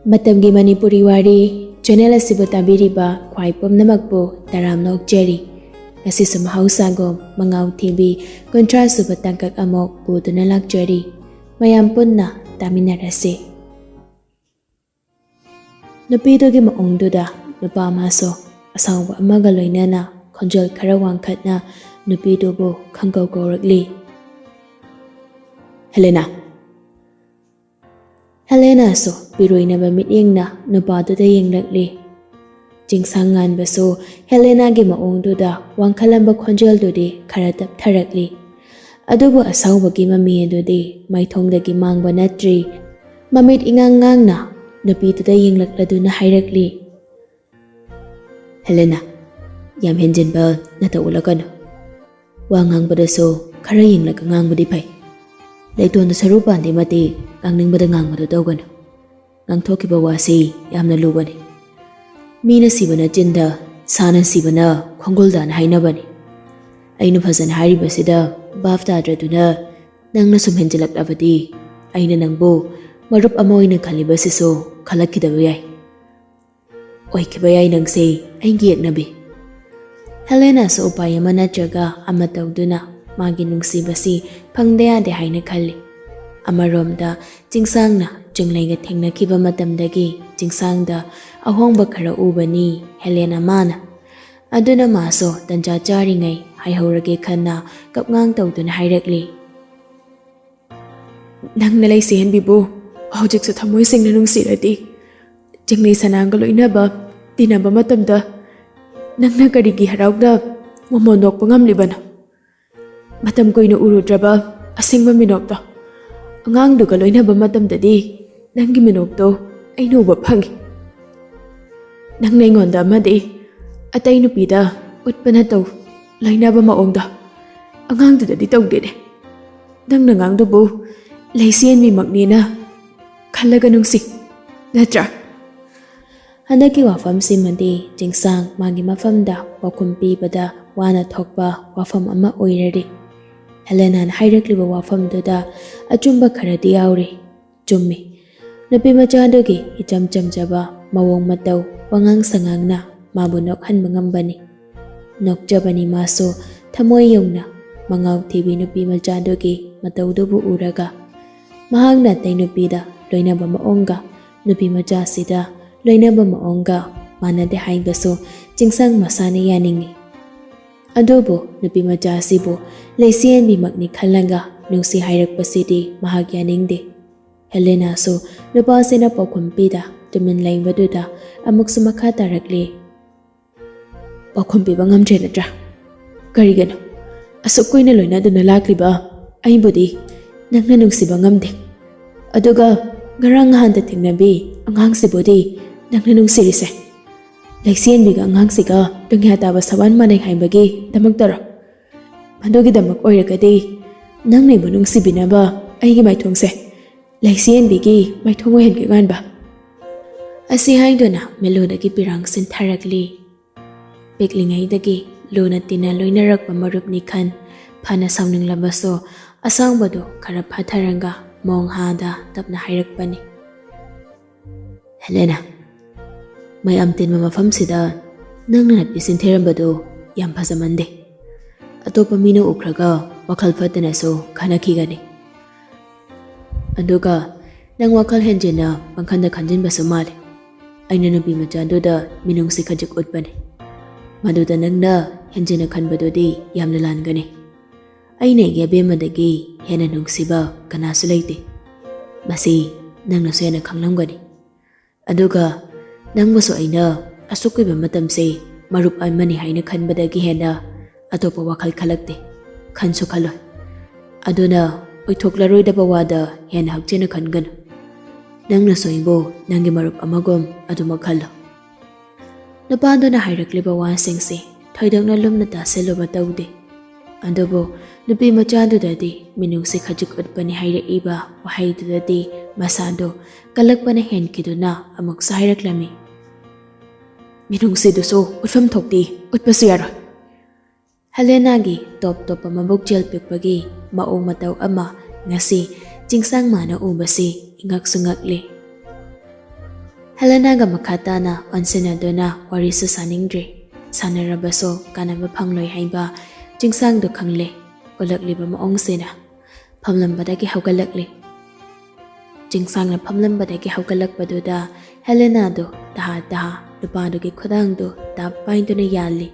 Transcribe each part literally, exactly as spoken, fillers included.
ꯃꯇꯝꯒꯤ ꯃꯅꯤꯄꯨꯔꯤ ꯋꯥꯔꯤ ꯆꯦꯅꯦꯜ ꯑꯁꯤꯕꯨ ꯇꯥꯕꯤꯔꯤꯕ ꯈ꯭ꯋꯥꯏ ꯄꯨꯝꯅꯃꯛꯄꯨ ꯇꯔꯥꯝꯅ ꯑꯣꯛꯆꯔꯤ꯫ ꯉꯁꯤꯁꯨ ꯃꯍꯧꯁꯥꯒꯨꯝ ꯃꯉꯥꯎ ꯊꯤꯕꯤ ꯀꯨꯟꯊ꯭ꯔꯥ ꯁꯨꯕ ꯇꯥꯡꯀꯛ ꯑꯃꯨꯛ ꯄꯨꯗꯨꯅ ꯂꯥꯛꯆꯔꯤ꯫ ꯃꯌꯥꯝ ꯄꯨꯟꯅ ꯇꯥꯃꯤꯟꯅꯔꯁꯤ꯫ ꯅꯨꯄꯤꯗꯨꯒꯤ ꯃꯑꯣꯡꯗꯨꯗ ꯅꯨꯄꯥ ꯑꯃꯁꯨ ꯑꯁꯥꯎꯕ ꯑꯃꯒ ꯂꯣꯏꯅꯅ ꯈꯣꯟꯖꯦꯜ ꯈꯔ ꯋꯥꯡꯈꯠꯅ ꯅꯨꯄꯤꯗꯨꯕꯨ ꯈꯪꯀꯧ ꯀꯧꯔꯛꯂꯤ꯫ "ꯍꯦꯂꯦꯅꯥ!" ꯍꯦꯂꯦꯅꯥꯁꯨ ꯄꯤꯔꯣꯏꯅꯕ ꯃꯤꯠꯌꯦꯡꯅ ꯅꯨꯄꯥꯗꯨꯗ ꯌꯦꯡꯂꯛꯂꯤ꯫ ꯆꯤꯡꯁꯥꯡ ꯉꯥꯟꯕꯁꯨ ꯍꯦꯂꯦꯅꯥꯒꯤ ꯃꯑꯣꯡꯗꯨꯗ ꯋꯥꯡꯈꯠꯂꯝꯕ ꯈꯣꯟꯖꯦꯜꯗꯨꯗꯤ ꯈꯔ ꯇꯞꯊꯔꯛꯂꯤ꯫ ꯑꯗꯨꯕꯨ ꯑꯁꯥꯎꯕꯒꯤ ꯃꯃꯤ ꯑꯗꯨꯗꯤ ꯃꯥꯏꯊꯣꯡꯗꯒꯤ ꯃꯥꯡꯕ ꯅꯠꯇ꯭ꯔꯤ꯫ ꯃꯃꯤꯠ ꯏꯉꯥꯡ ꯉꯥꯡꯅ ꯅꯨꯄꯤꯗꯨꯗ ꯌꯦꯡꯂꯛꯂꯗꯨꯅ ꯍꯥꯏꯔꯛꯂꯤ, "ꯍꯦꯂꯦꯅꯥ, ꯌꯥꯝ ꯍꯦꯟꯖꯤꯟꯕ ꯅꯇꯧ ꯎꯠꯂꯛꯀꯅꯨ꯫ ꯋꯥ ꯉꯥꯡꯕꯗꯁꯨ ꯈꯔ ꯌꯦꯡꯂꯒ ꯉꯥꯡꯕꯗꯤ ꯐꯩ꯫ ꯂꯩꯇꯣꯟꯗ ꯁꯔꯨ ꯄꯥꯟꯗꯦ ꯃꯇꯤꯛ ꯉꯥꯡꯅꯤꯡꯕꯗ ꯉꯥꯡꯕꯗꯨ ꯇꯧꯒꯅꯨ꯫ ꯉꯥꯡꯊꯣꯛꯈꯤꯕ ꯋꯥꯁꯤ ꯌꯥꯝꯅ ꯂꯨꯕꯅꯤ꯫ ꯃꯤꯅ ꯁꯤꯕꯅ ꯆꯤꯟꯗ, ꯁꯥꯅ ꯁꯤꯕꯅ ꯈꯣꯡꯒꯨꯜꯗꯅ ꯍꯥꯏꯅꯕꯅꯤ꯫ ꯑꯩꯅ ꯐꯖꯅ ꯍꯥꯏꯔꯤꯕꯁꯤꯗ ꯚꯥꯞ ꯇꯥꯗ꯭ꯔꯗꯨꯅ ꯅꯪꯅ ꯁꯨꯝ ꯍꯦꯟꯖꯤꯜꯂꯛꯂꯕꯗꯤ ꯑꯩꯅ ꯅꯪꯕꯨ ꯃꯔꯨꯞ ꯑꯃ ꯑꯣꯏꯅ ꯈꯜꯂꯤꯕꯁꯤꯁꯨ ꯈꯜꯂꯛꯈꯤꯗꯕ ꯌꯥꯏ꯫ ꯑꯣꯏꯈꯤꯕ ꯌꯥꯏ ꯅꯪꯁꯦ ꯑꯩꯒꯤ ꯌꯦꯛꯅꯕꯤ꯫" ꯍꯦꯂꯦꯅꯥꯁꯨ ꯎꯄꯥꯏ ꯑꯃ ꯅꯠꯇ꯭ꯔꯒ ꯑꯃ ꯇꯧꯗꯨꯅ ꯃꯥꯒꯤ ꯅꯨꯡꯁꯤꯕꯁꯤ ꯐꯪꯗ ꯌꯥꯗꯦ ꯍꯥꯏꯅ ꯈꯜꯂꯤ꯫ ꯑꯃꯔꯣꯝꯗ ꯆꯤꯡꯁꯥꯡꯅ ꯆꯤꯡꯂꯩꯒ ꯊꯦꯡꯅꯈꯤꯕ ꯃꯇꯝꯗꯒꯤ ꯆꯤꯡꯁꯥꯡꯗ ꯑꯍꯣꯡꯕ ꯈꯔ ꯎꯕꯅꯤ ꯍꯦꯂꯦꯅꯥ ꯃꯥꯅ꯫ ꯑꯗꯨꯅ ꯃꯥꯁꯨ ꯇꯟꯖꯥ ꯆꯥꯔꯤꯉꯩ ꯍꯥꯏꯍꯧꯔꯒꯦ ꯈꯟꯅ ꯀꯞꯉꯥꯡ ꯇꯧꯗꯨꯅ ꯍꯥꯏꯔꯛꯂꯤ, "ꯅꯪꯅ ꯂꯩꯁꯤ ꯍꯦꯟꯕꯤꯕꯨ ꯍꯧꯖꯤꯛꯁꯨ ꯊꯃꯣꯏ ꯁꯦꯡꯅ ꯅꯨꯡꯁꯤꯔꯗꯤ, ꯆꯤꯡꯂꯩ ꯁꯅꯥꯒ ꯂꯣꯏꯅꯕ ꯇꯤꯟꯅꯕ ꯃꯇꯝꯗ ꯅꯪꯅ ꯀꯔꯤꯒꯤ ꯍꯔꯥꯎꯗ ꯃꯣꯃꯣꯟ ꯅꯣꯛꯄ ꯉꯝꯂꯤꯕꯅꯣ? ꯃꯇꯝ ꯀꯨꯏꯅ ꯎꯔꯨꯗ꯭ꯔꯕ ꯑꯁꯦꯡꯕ ꯃꯤꯅꯣꯛꯇꯣ ꯑꯉꯥꯡꯗꯨꯒ ꯂꯣꯏꯅꯕ ꯃꯇꯝꯗꯗꯤ ꯅꯪꯒꯤ ꯃꯤꯅꯣꯛꯇꯣ ꯑꯩꯅ ꯎꯕ ꯐꯪꯉꯤ꯫ ꯅꯪꯅ ꯑꯩꯉꯣꯟꯗ ꯑꯃꯗꯤ ꯑꯇꯩ ꯅꯨꯄꯤꯗ ꯎꯠꯄ ꯅꯇꯧ ꯂꯣꯏꯅꯕ ꯃꯑꯣꯡꯗꯣ ꯑꯉꯥꯡꯗꯨꯗꯗꯤ ꯇꯧꯗꯦꯅꯦ꯫ ꯅꯪꯅ ꯉꯥꯡꯗꯨꯕꯨ ꯂꯩꯆꯦꯟꯕꯤꯃꯛꯅꯦꯅ ꯈꯜꯂꯒ ꯅꯨꯡꯁꯤ, ꯅꯠꯇ꯭ꯔꯥ?" ꯍꯟꯗꯛꯀꯤ ꯋꯥꯐꯝꯁꯤꯃꯗꯤ ꯆꯤꯡꯁꯥꯡ ꯃꯥꯒꯤ ꯃꯐꯝꯗ ꯄꯥꯎꯈꯨꯝ ꯄꯤꯕꯗ ꯋꯥꯅ ꯊꯣꯛꯄ ꯋꯥꯐꯝ ꯑꯃ ꯑꯣꯏꯔꯔꯤ꯫ ꯍꯦꯂꯦꯅꯥꯅ ꯍꯥꯏꯔꯛꯂꯤꯕ ꯋꯥꯐꯝꯗꯨꯗ ꯑꯆꯨꯝꯕ ꯈꯔꯗꯤ ꯌꯥꯎꯔꯤ꯫ ꯆꯨꯝꯃꯤ꯫ ꯅꯨꯄꯤ ꯃꯆꯥꯗꯨꯒꯤ ꯏꯆꯝ ꯆꯝꯖꯕ ꯃꯑꯣꯡ ꯃꯇꯧ, ꯋꯥꯉꯥꯡ ꯁꯉꯥꯡꯅ ꯃꯥꯕꯨ ꯅꯣꯛꯍꯟꯕ ꯉꯝꯕꯅꯤ꯫ ꯅꯣꯛꯆꯕꯅꯤ ꯃꯥꯁꯨ ꯊꯃꯣꯏ ꯌꯧꯅ꯫ ꯃꯉꯥꯎ ꯊꯤꯕꯤ ꯅꯨꯄꯤ ꯃꯆꯥꯗꯨꯒꯤ ꯃꯇꯧꯗꯨꯕꯨ ꯎꯔꯒ ꯃꯍꯥꯛꯅ ꯑꯇꯩ ꯅꯨꯄꯤꯗ ꯂꯣꯏꯅꯕ ꯃꯑꯣꯡꯒ ꯅꯨꯄꯤ ꯃꯆꯥꯁꯤꯗ ꯂꯣꯏꯅꯕ ꯃꯑꯣꯡꯒ ꯃꯥꯟꯅꯗꯦ ꯍꯥꯏꯕꯁꯨ ꯆꯤꯡꯁꯥꯡ ꯃꯁꯥꯅ ꯌꯥꯅꯤꯡꯏ꯫ ꯑꯗꯨꯕꯨ ꯅꯨꯄꯤ ꯃꯆꯥ ꯑꯁꯤꯕꯨ ꯂꯩꯁꯤꯌꯦꯟꯕꯤꯃꯛꯅꯤ ꯈꯜꯂꯒ ꯅꯨꯡꯁꯤ ꯍꯥꯏꯔꯛꯄꯁꯤꯗꯤ ꯃꯍꯥꯛ ꯌꯥꯅꯤꯡꯗꯦ꯫ ꯍꯦꯂꯦꯅꯥꯁꯨ ꯅꯨꯄꯥꯁꯤꯅ ꯄꯥꯎꯈꯨꯝ ꯄꯤꯗ ꯇꯨꯃꯤꯟ ꯂꯩꯕꯗꯨꯗ ꯑꯃꯨꯛꯁꯨ ꯃꯈꯥ ꯇꯥꯔꯛꯂꯤ꯫ ꯄꯥꯎꯈꯨꯝ ꯄꯤꯕ ꯉꯝꯗ꯭ꯔꯦ ꯅꯠꯇ꯭ꯔꯥ? ꯀꯔꯤꯒꯤꯅꯣ? ꯑꯁꯨꯛ ꯀꯨꯏꯅ ꯂꯣꯏꯅꯗꯨꯅ ꯂꯥꯛꯂꯤꯕ ꯑꯩꯕꯨꯗꯤ ꯅꯪꯅ ꯅꯨꯡꯁꯤꯕ ꯉꯝꯗꯦ꯫ ꯑꯗꯨꯒ ꯉꯔꯥꯡ ꯅꯍꯥꯟꯗ ꯊꯦꯡꯅꯕꯤ ꯑꯉꯥꯡꯁꯤꯕꯨꯗꯤ ꯅꯪꯅ ꯅꯨꯡꯁꯤꯔꯤꯁꯦ꯫ ꯂꯩꯁꯤꯌꯦꯟꯕꯤꯒ ꯑꯉꯥꯡꯁꯤꯒ ꯗꯨꯅꯤꯌꯥ ꯇꯥꯕ ꯁꯕꯥꯟ ꯃꯥꯟꯅꯩ ꯍꯥꯏꯕꯒꯤꯗꯃꯛꯇꯔꯣ? ꯃꯗꯨꯒꯤꯗꯃꯛ ꯑꯣꯏꯔꯒꯗꯤ ꯅꯪꯅ ꯑꯩꯕꯨ ꯅꯨꯡꯁꯤꯕꯤꯅꯕ ꯑꯩꯒꯤ ꯃꯥꯏꯊꯣꯡꯁꯦ ꯂꯩꯁꯤꯌꯦꯟꯕꯤꯒꯤ ꯃꯥꯏꯊꯣꯡ ꯑꯣꯏꯍꯟꯒꯦ ꯉꯥꯟꯕ꯫ ꯑꯁꯤ ꯍꯥꯏꯗꯨꯅ ꯃꯦꯂꯨꯗꯒꯤ ꯄꯤꯔꯥꯡ ꯁꯤꯟꯊꯔꯛꯂꯤ꯫ ꯄꯤꯛꯂꯤꯉꯩꯗꯒꯤ ꯂꯨꯅ ꯇꯤꯟꯅ ꯂꯣꯏꯅꯔꯛꯄ ꯃꯔꯨꯞꯅꯤ ꯈꯟ ꯐꯅ ꯁꯥꯎꯅꯤꯡꯂꯕꯁꯨ ꯑꯁꯥꯎꯕꯗꯨ ꯈꯔ ꯐꯥꯊꯔꯒ ꯃꯣꯡ ꯍꯥꯗ ꯇꯞꯅ ꯍꯥꯏꯔꯛꯄꯅꯤ꯫ ꯍꯦꯂꯦꯅꯥ, ꯃꯌꯥꯝ ꯇꯤꯟꯕ ꯃꯐꯝꯁꯤꯗ ꯅꯪꯅ ꯅꯨꯄꯤ ꯁꯤꯟꯊꯔꯝꯕꯗꯨ ꯌꯥꯝ ꯐꯖꯃꯟꯗꯦ꯫ ꯑꯇꯣꯞꯄ ꯃꯤꯅ ꯎꯈ꯭ꯔꯒ ꯋꯥꯈꯜ ꯐꯠꯇꯅꯁꯨ ꯈꯟꯅꯈꯤꯒꯅꯤ꯫ ꯑꯗꯨꯒ ꯅꯪ ꯋꯥꯈꯜ ꯍꯦꯟꯖꯤꯟꯅ ꯄꯪꯈꯟꯗ ꯈꯟꯖꯤꯟꯕꯁꯨ ꯃꯥꯜꯂꯤ꯫ ꯑꯩꯅ ꯅꯨꯄꯤ ꯃꯆꯥꯗꯨꯗ ꯃꯤꯅꯨꯡꯁꯤ ꯈꯖꯤꯛ ꯎꯠꯄꯅꯤ꯫ ꯃꯗꯨꯗ ꯅꯪꯅ ꯍꯦꯟꯖꯤꯟꯅ ꯈꯟꯕꯗꯨꯗꯤ ꯌꯥꯝꯅ ꯂꯥꯟꯒꯅꯤ꯫ ꯑꯩꯅ ꯑꯩꯒꯤ ꯑꯕꯦꯝꯃꯗꯒꯤ ꯍꯦꯟꯅ ꯅꯨꯡꯁꯤꯕ ꯀꯅꯥꯁꯨ ꯂꯩꯇꯦ꯫ ꯃꯁꯤ ꯅꯪꯅꯁꯨ ꯍꯦꯟꯅ ꯈꯪꯂꯝꯒꯅꯤ꯫ ꯑꯗꯨꯒ ꯅꯪꯕꯨꯁꯨ ꯑꯩꯅ ꯑꯁꯨꯛ ꯀꯨꯏꯕ ꯃꯇꯝꯁꯦ ꯃꯔꯨꯞ ꯑꯃꯅꯤ ꯍꯥꯏꯅ ꯈꯟꯕꯗꯒꯤ ꯍꯦꯟꯅ ꯑꯇꯣꯞꯄ ꯋꯥꯈꯜ ꯈꯜꯂꯛꯇꯦ, ꯈꯟꯁꯨ ꯈꯜꯂꯣꯏ꯫ ꯑꯗꯨꯅ ꯑꯣꯏꯊꯣꯛꯂꯔꯣꯏꯗꯕ ꯋꯥꯗ ꯍꯦꯟꯅ ꯍꯛꯆꯤꯟꯅ ꯈꯟꯒꯅꯨ꯫ ꯅꯪꯅꯁꯨ ꯑꯩꯕꯨ ꯅꯪꯒꯤ ꯃꯔꯨꯞ ꯑꯃꯒꯨꯝ ꯑꯗꯨꯃꯛ ꯈꯜꯂꯨ꯫ ꯅꯨꯄꯥꯗꯨꯅ ꯍꯥꯏꯔꯛꯂꯤꯕ ꯋꯥꯁꯤꯡꯁꯤ ꯊꯣꯏꯗꯣꯛꯅ ꯂꯨꯝꯅ ꯇꯥꯁꯤꯜꯂꯨꯕ ꯇꯧꯗꯦ꯫ ꯑꯗꯨꯕꯨ ꯅꯨꯄꯤ ꯃꯆꯥꯗꯨꯗꯗꯤ ꯃꯤꯅꯨꯡꯁꯤ ꯈꯖꯤꯛ ꯎꯠꯄꯅꯤ ꯍꯥꯏꯔꯛꯏꯕ ꯋꯥꯍꯩꯗꯨꯗꯗꯤ ꯃꯁꯥꯗꯨ ꯀꯜꯂꯛꯄꯅ ꯍꯦꯟꯈꯤꯗꯨꯅ ꯑꯃꯨꯛꯁꯨ ꯍꯥꯏꯔꯛꯂꯝꯃꯤ꯫ ꯃꯤꯅꯨꯡꯁꯤꯗꯨꯁꯨ ꯎꯠꯐꯝ ꯊꯣꯛꯇꯦ, ꯎꯠꯄꯁꯨ ꯌꯥꯔꯣꯏ꯫ ꯍꯦꯂꯦꯅꯥꯒꯤ ꯇꯣꯞ ꯇꯣꯞꯄ ꯃꯕꯨꯛ ꯆꯦꯜ ꯄꯤꯛꯄꯒꯤ ꯃꯑꯣꯡ ꯃꯇꯧ ꯑꯃ ꯉꯁꯤ ꯆꯤꯡꯁꯥꯡ ꯃꯥꯅ ꯎꯕꯁꯤ ꯉꯛꯁꯨ ꯉꯛꯂꯤ꯫ ꯍꯦꯂꯦꯅꯥꯒ ꯃꯈꯥ ꯇꯥꯅ ꯑꯣꯟꯁꯤꯟꯅꯗꯨꯅ ꯋꯥꯔꯤꯁꯨ ꯁꯥꯅꯤꯡꯗ꯭ꯔꯤ꯫ ꯁꯥꯟꯅꯔꯕꯁꯨ ꯀꯥꯟꯅꯕ ꯐꯪꯂꯣꯏ ꯍꯥꯏꯕ ꯆꯤꯡꯁꯥꯡꯗꯨ ꯈꯪꯂꯦ꯫ ꯎꯠꯂꯛꯂꯤꯕ ꯃꯑꯣꯡꯁꯤꯅ ꯐꯝꯂꯝꯕꯗꯒꯤ ꯍꯧꯒꯠꯂꯛꯂꯤ꯫ ꯆꯤꯡꯁꯥꯡꯅ ꯐꯝꯂꯝꯕꯗꯒꯤ ꯍꯧꯒꯠꯂꯛꯄꯗꯨꯗ ꯍꯦꯂꯦꯅꯥꯗꯨ ꯇꯍꯥ ꯇꯍꯥ ꯅꯨꯄꯥꯗꯨꯒꯤ ꯈꯨꯗꯥꯡꯗꯨ ꯇꯥꯞ ꯄꯥꯏꯗꯨꯅ ꯌꯥꯜꯂꯤ꯫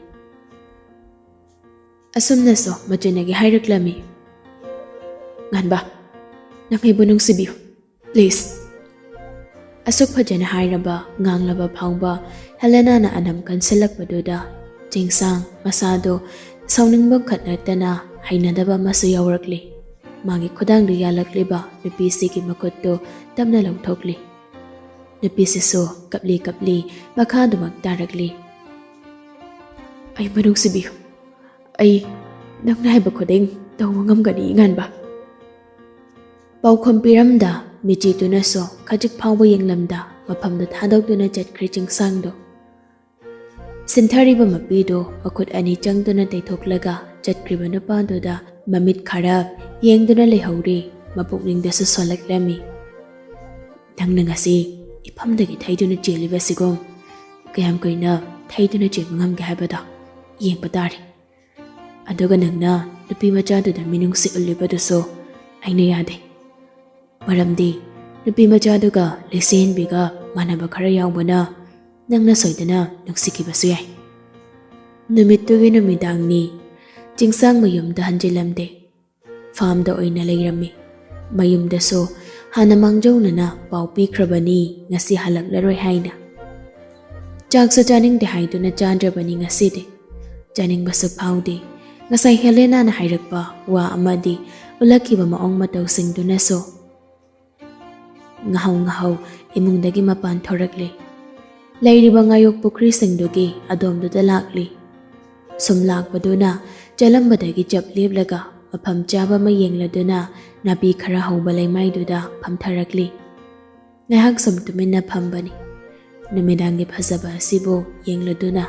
ꯑꯁꯨꯝꯅꯁꯨ ꯃꯆꯤꯟꯗꯒꯤ ꯍꯥꯏꯔꯛꯂꯝꯃꯤ, "ꯉꯥꯟꯕ, ꯅꯪ ꯑꯩꯕꯨ ꯅꯨꯡꯁꯤꯕꯤꯌꯨ, please꯫" ꯑꯁꯨꯛ ꯐꯖꯅ ꯍꯥꯏꯔꯕ ꯉꯥꯡꯂꯕ ꯐꯥꯎꯕ ꯍꯦꯂꯦꯅꯥꯅ ꯑꯅꯝ ꯀꯟꯁꯤꯜꯂꯛꯄꯗꯨꯗ ꯆꯤꯡꯁꯥꯡ ꯃꯁꯥꯗꯣ ꯁꯥꯎꯅꯤꯡꯕ ꯈꯛ ꯅꯠꯇꯅ ꯍꯩꯅꯗꯕ ꯑꯃꯁꯨ ꯌꯥꯎꯔꯛꯂꯤ꯫ ꯃꯥꯒꯤ ꯈꯨꯗꯥꯡꯗ ꯌꯥꯜꯂꯛꯂꯤꯕ ꯅꯨꯄꯤꯁꯤꯒꯤ ꯃꯈꯨꯠꯇꯨ ꯇꯞꯅ ꯂꯧꯊꯣꯛꯂꯤ꯫ ꯅꯨꯄꯤꯁꯤꯁꯨ ꯀꯞꯂꯤ ꯀꯞꯂꯤ ꯃꯈꯥꯗꯨꯃꯛ ꯇꯥꯔꯛꯂꯤ꯫ "ꯑꯩꯕꯨ ꯅꯨꯡꯁꯤꯕꯤꯌꯨ꯫ ꯑꯩ ꯅꯪꯅ ꯍꯥꯏꯕ ꯈꯨꯗꯤꯡ ꯇꯧꯕ ꯉꯝꯒꯅꯤ, ꯉꯥꯟꯕ꯫" ꯄꯥꯎꯈꯨꯝ ꯄꯤꯔꯝꯗ ꯃꯤꯆꯤꯗꯨꯅꯁꯨ ꯈꯖꯤꯛ ꯐꯥꯎꯕ ꯌꯦꯡꯂꯝꯗ ꯃꯐꯝꯗꯨ ꯊꯥꯗꯣꯛꯇꯨꯅ ꯆꯠꯈ꯭ꯔꯦ ꯆꯤꯡꯁꯥꯡꯗꯨ꯫ ꯁꯤꯟꯊꯔꯤꯕ ꯃꯄꯤꯗꯨ ꯃꯈꯨꯠ ꯑꯅꯤ ꯆꯪꯗꯨꯅ ꯇꯩꯊꯣꯛꯂꯒ ꯆꯠꯈ꯭ꯔꯤꯕ ꯅꯨꯄꯥꯗꯨꯗ ꯃꯃꯤꯠ ꯈꯔ ꯌꯦꯡꯗꯨꯅ ꯂꯩꯍꯧꯔꯤ꯫ ꯃꯄꯨꯛꯅꯤꯡꯗꯁꯨ ꯁꯣꯜꯂꯛꯂꯝꯃꯤ꯫ "ꯅꯪꯅ ꯉꯁꯤ ꯏꯐꯝꯗꯒꯤ ꯊꯩꯗꯨꯅ ꯆꯦꯜꯂꯤꯕꯁꯤꯒꯨꯝ ꯀꯌꯥꯝ ꯀꯨꯏꯅ ꯊꯩꯗꯨꯅ ꯆꯦꯟꯕ ꯉꯝꯒꯦ ꯍꯥꯏꯕꯗꯣ ꯌꯦꯡꯕ ꯇꯥꯔꯦ꯫ ꯑꯗꯨꯒ ꯅꯪꯅ ꯅꯨꯄꯤ ꯃꯆꯥꯗꯨꯗ ꯃꯤꯅꯨꯡꯁꯤ ꯎꯠꯂꯤꯕꯗꯨꯁꯨ ꯑꯩꯅ ꯌꯥꯗꯦ꯫ ꯃꯔꯝꯗꯤ ꯅꯨꯄꯤ ꯃꯆꯥꯗꯨꯒ ꯂꯩꯁꯦꯟꯕꯤꯒ ꯃꯥꯟꯅꯕ ꯈꯔ ꯌꯥꯎꯕꯅ ꯅꯪꯅ ꯁꯣꯏꯗꯅ ꯅꯨꯡꯁꯤꯈꯤꯕꯁꯨ ꯌꯥꯏ꯫" ꯅꯨꯃꯤꯠꯇꯨꯒꯤ ꯅꯨꯃꯤꯗꯥꯡꯅꯤ꯫ ꯆꯤꯡꯁꯥꯡ ꯃꯌꯨꯝꯗ ꯍꯟꯖꯤꯜꯂꯝꯗꯦ꯫ ꯐꯥꯝꯗ ꯑꯣꯏꯅ ꯂꯩꯔꯝꯃꯤ꯫ ꯃꯌꯨꯝꯗꯁꯨ ꯍꯥꯟꯅ ꯃꯥꯡꯖꯧꯅꯅ ꯄꯥꯎ ꯄꯤꯈ꯭ꯔꯕꯅꯤ ꯉꯁꯤ ꯍꯜꯂꯛꯂꯔꯣꯏ ꯍꯥꯏꯅ꯫ ꯆꯥꯛꯁꯨ ꯆꯥꯅꯤꯡꯗꯦ ꯍꯥꯏꯗꯨꯅ ꯆꯥꯗ꯭ꯔꯕꯅꯤ ꯉꯁꯤꯗꯤ꯫ ꯆꯥꯅꯤꯡꯕꯁꯨ ꯐꯥꯎꯗꯦ꯫ ꯉꯁꯥꯏ ꯍꯦꯂꯦꯅꯥꯅ ꯍꯥꯏꯔꯛꯄ ꯋꯥ ꯑꯃꯗꯤ ꯎꯠꯂꯛꯈꯤꯕ ꯃꯑꯣꯡ ꯃꯇꯧꯁꯤꯡꯗꯨꯅꯁꯨ꯫ ꯉꯥꯍꯧ ꯉꯥꯍꯧ ꯏꯃꯨꯡꯗꯒꯤ ꯃꯄꯥꯟ ꯊꯣꯔꯛꯂꯤ꯫ ꯂꯩꯔꯤꯕ ꯉꯥꯌꯣꯛ ꯄꯨꯈ꯭ꯔꯤꯁꯤꯡꯗꯨꯒꯤ ꯑꯗꯣꯝꯗꯨꯗ ꯂꯥꯛꯂꯤ꯫ ꯁꯨꯝ ꯂꯥꯛꯄꯗꯨꯅ ꯆꯦꯜꯂꯝꯕꯗꯒꯤ ꯆꯞ ꯂꯦꯞꯂꯒ ꯃꯐꯝ ꯆꯥꯕ ꯑꯃ ꯌꯦꯡꯂꯗꯨꯅ ꯅꯥꯄꯤ ꯈꯔ ꯍꯧꯕ ꯂꯩꯃꯥꯏꯗꯨꯗ ꯐꯝꯊꯔꯛꯂꯤ꯫ ꯉꯥꯏꯍꯥꯛ ꯁꯨꯝ ꯇꯨꯃꯤꯟꯅ ꯐꯝꯕꯅꯤ꯫ ꯅꯨꯃꯤꯗꯥꯡꯒꯤ ꯐꯖꯕ ꯑꯁꯤꯕꯨ ꯌꯦꯡꯂꯗꯨꯅ꯫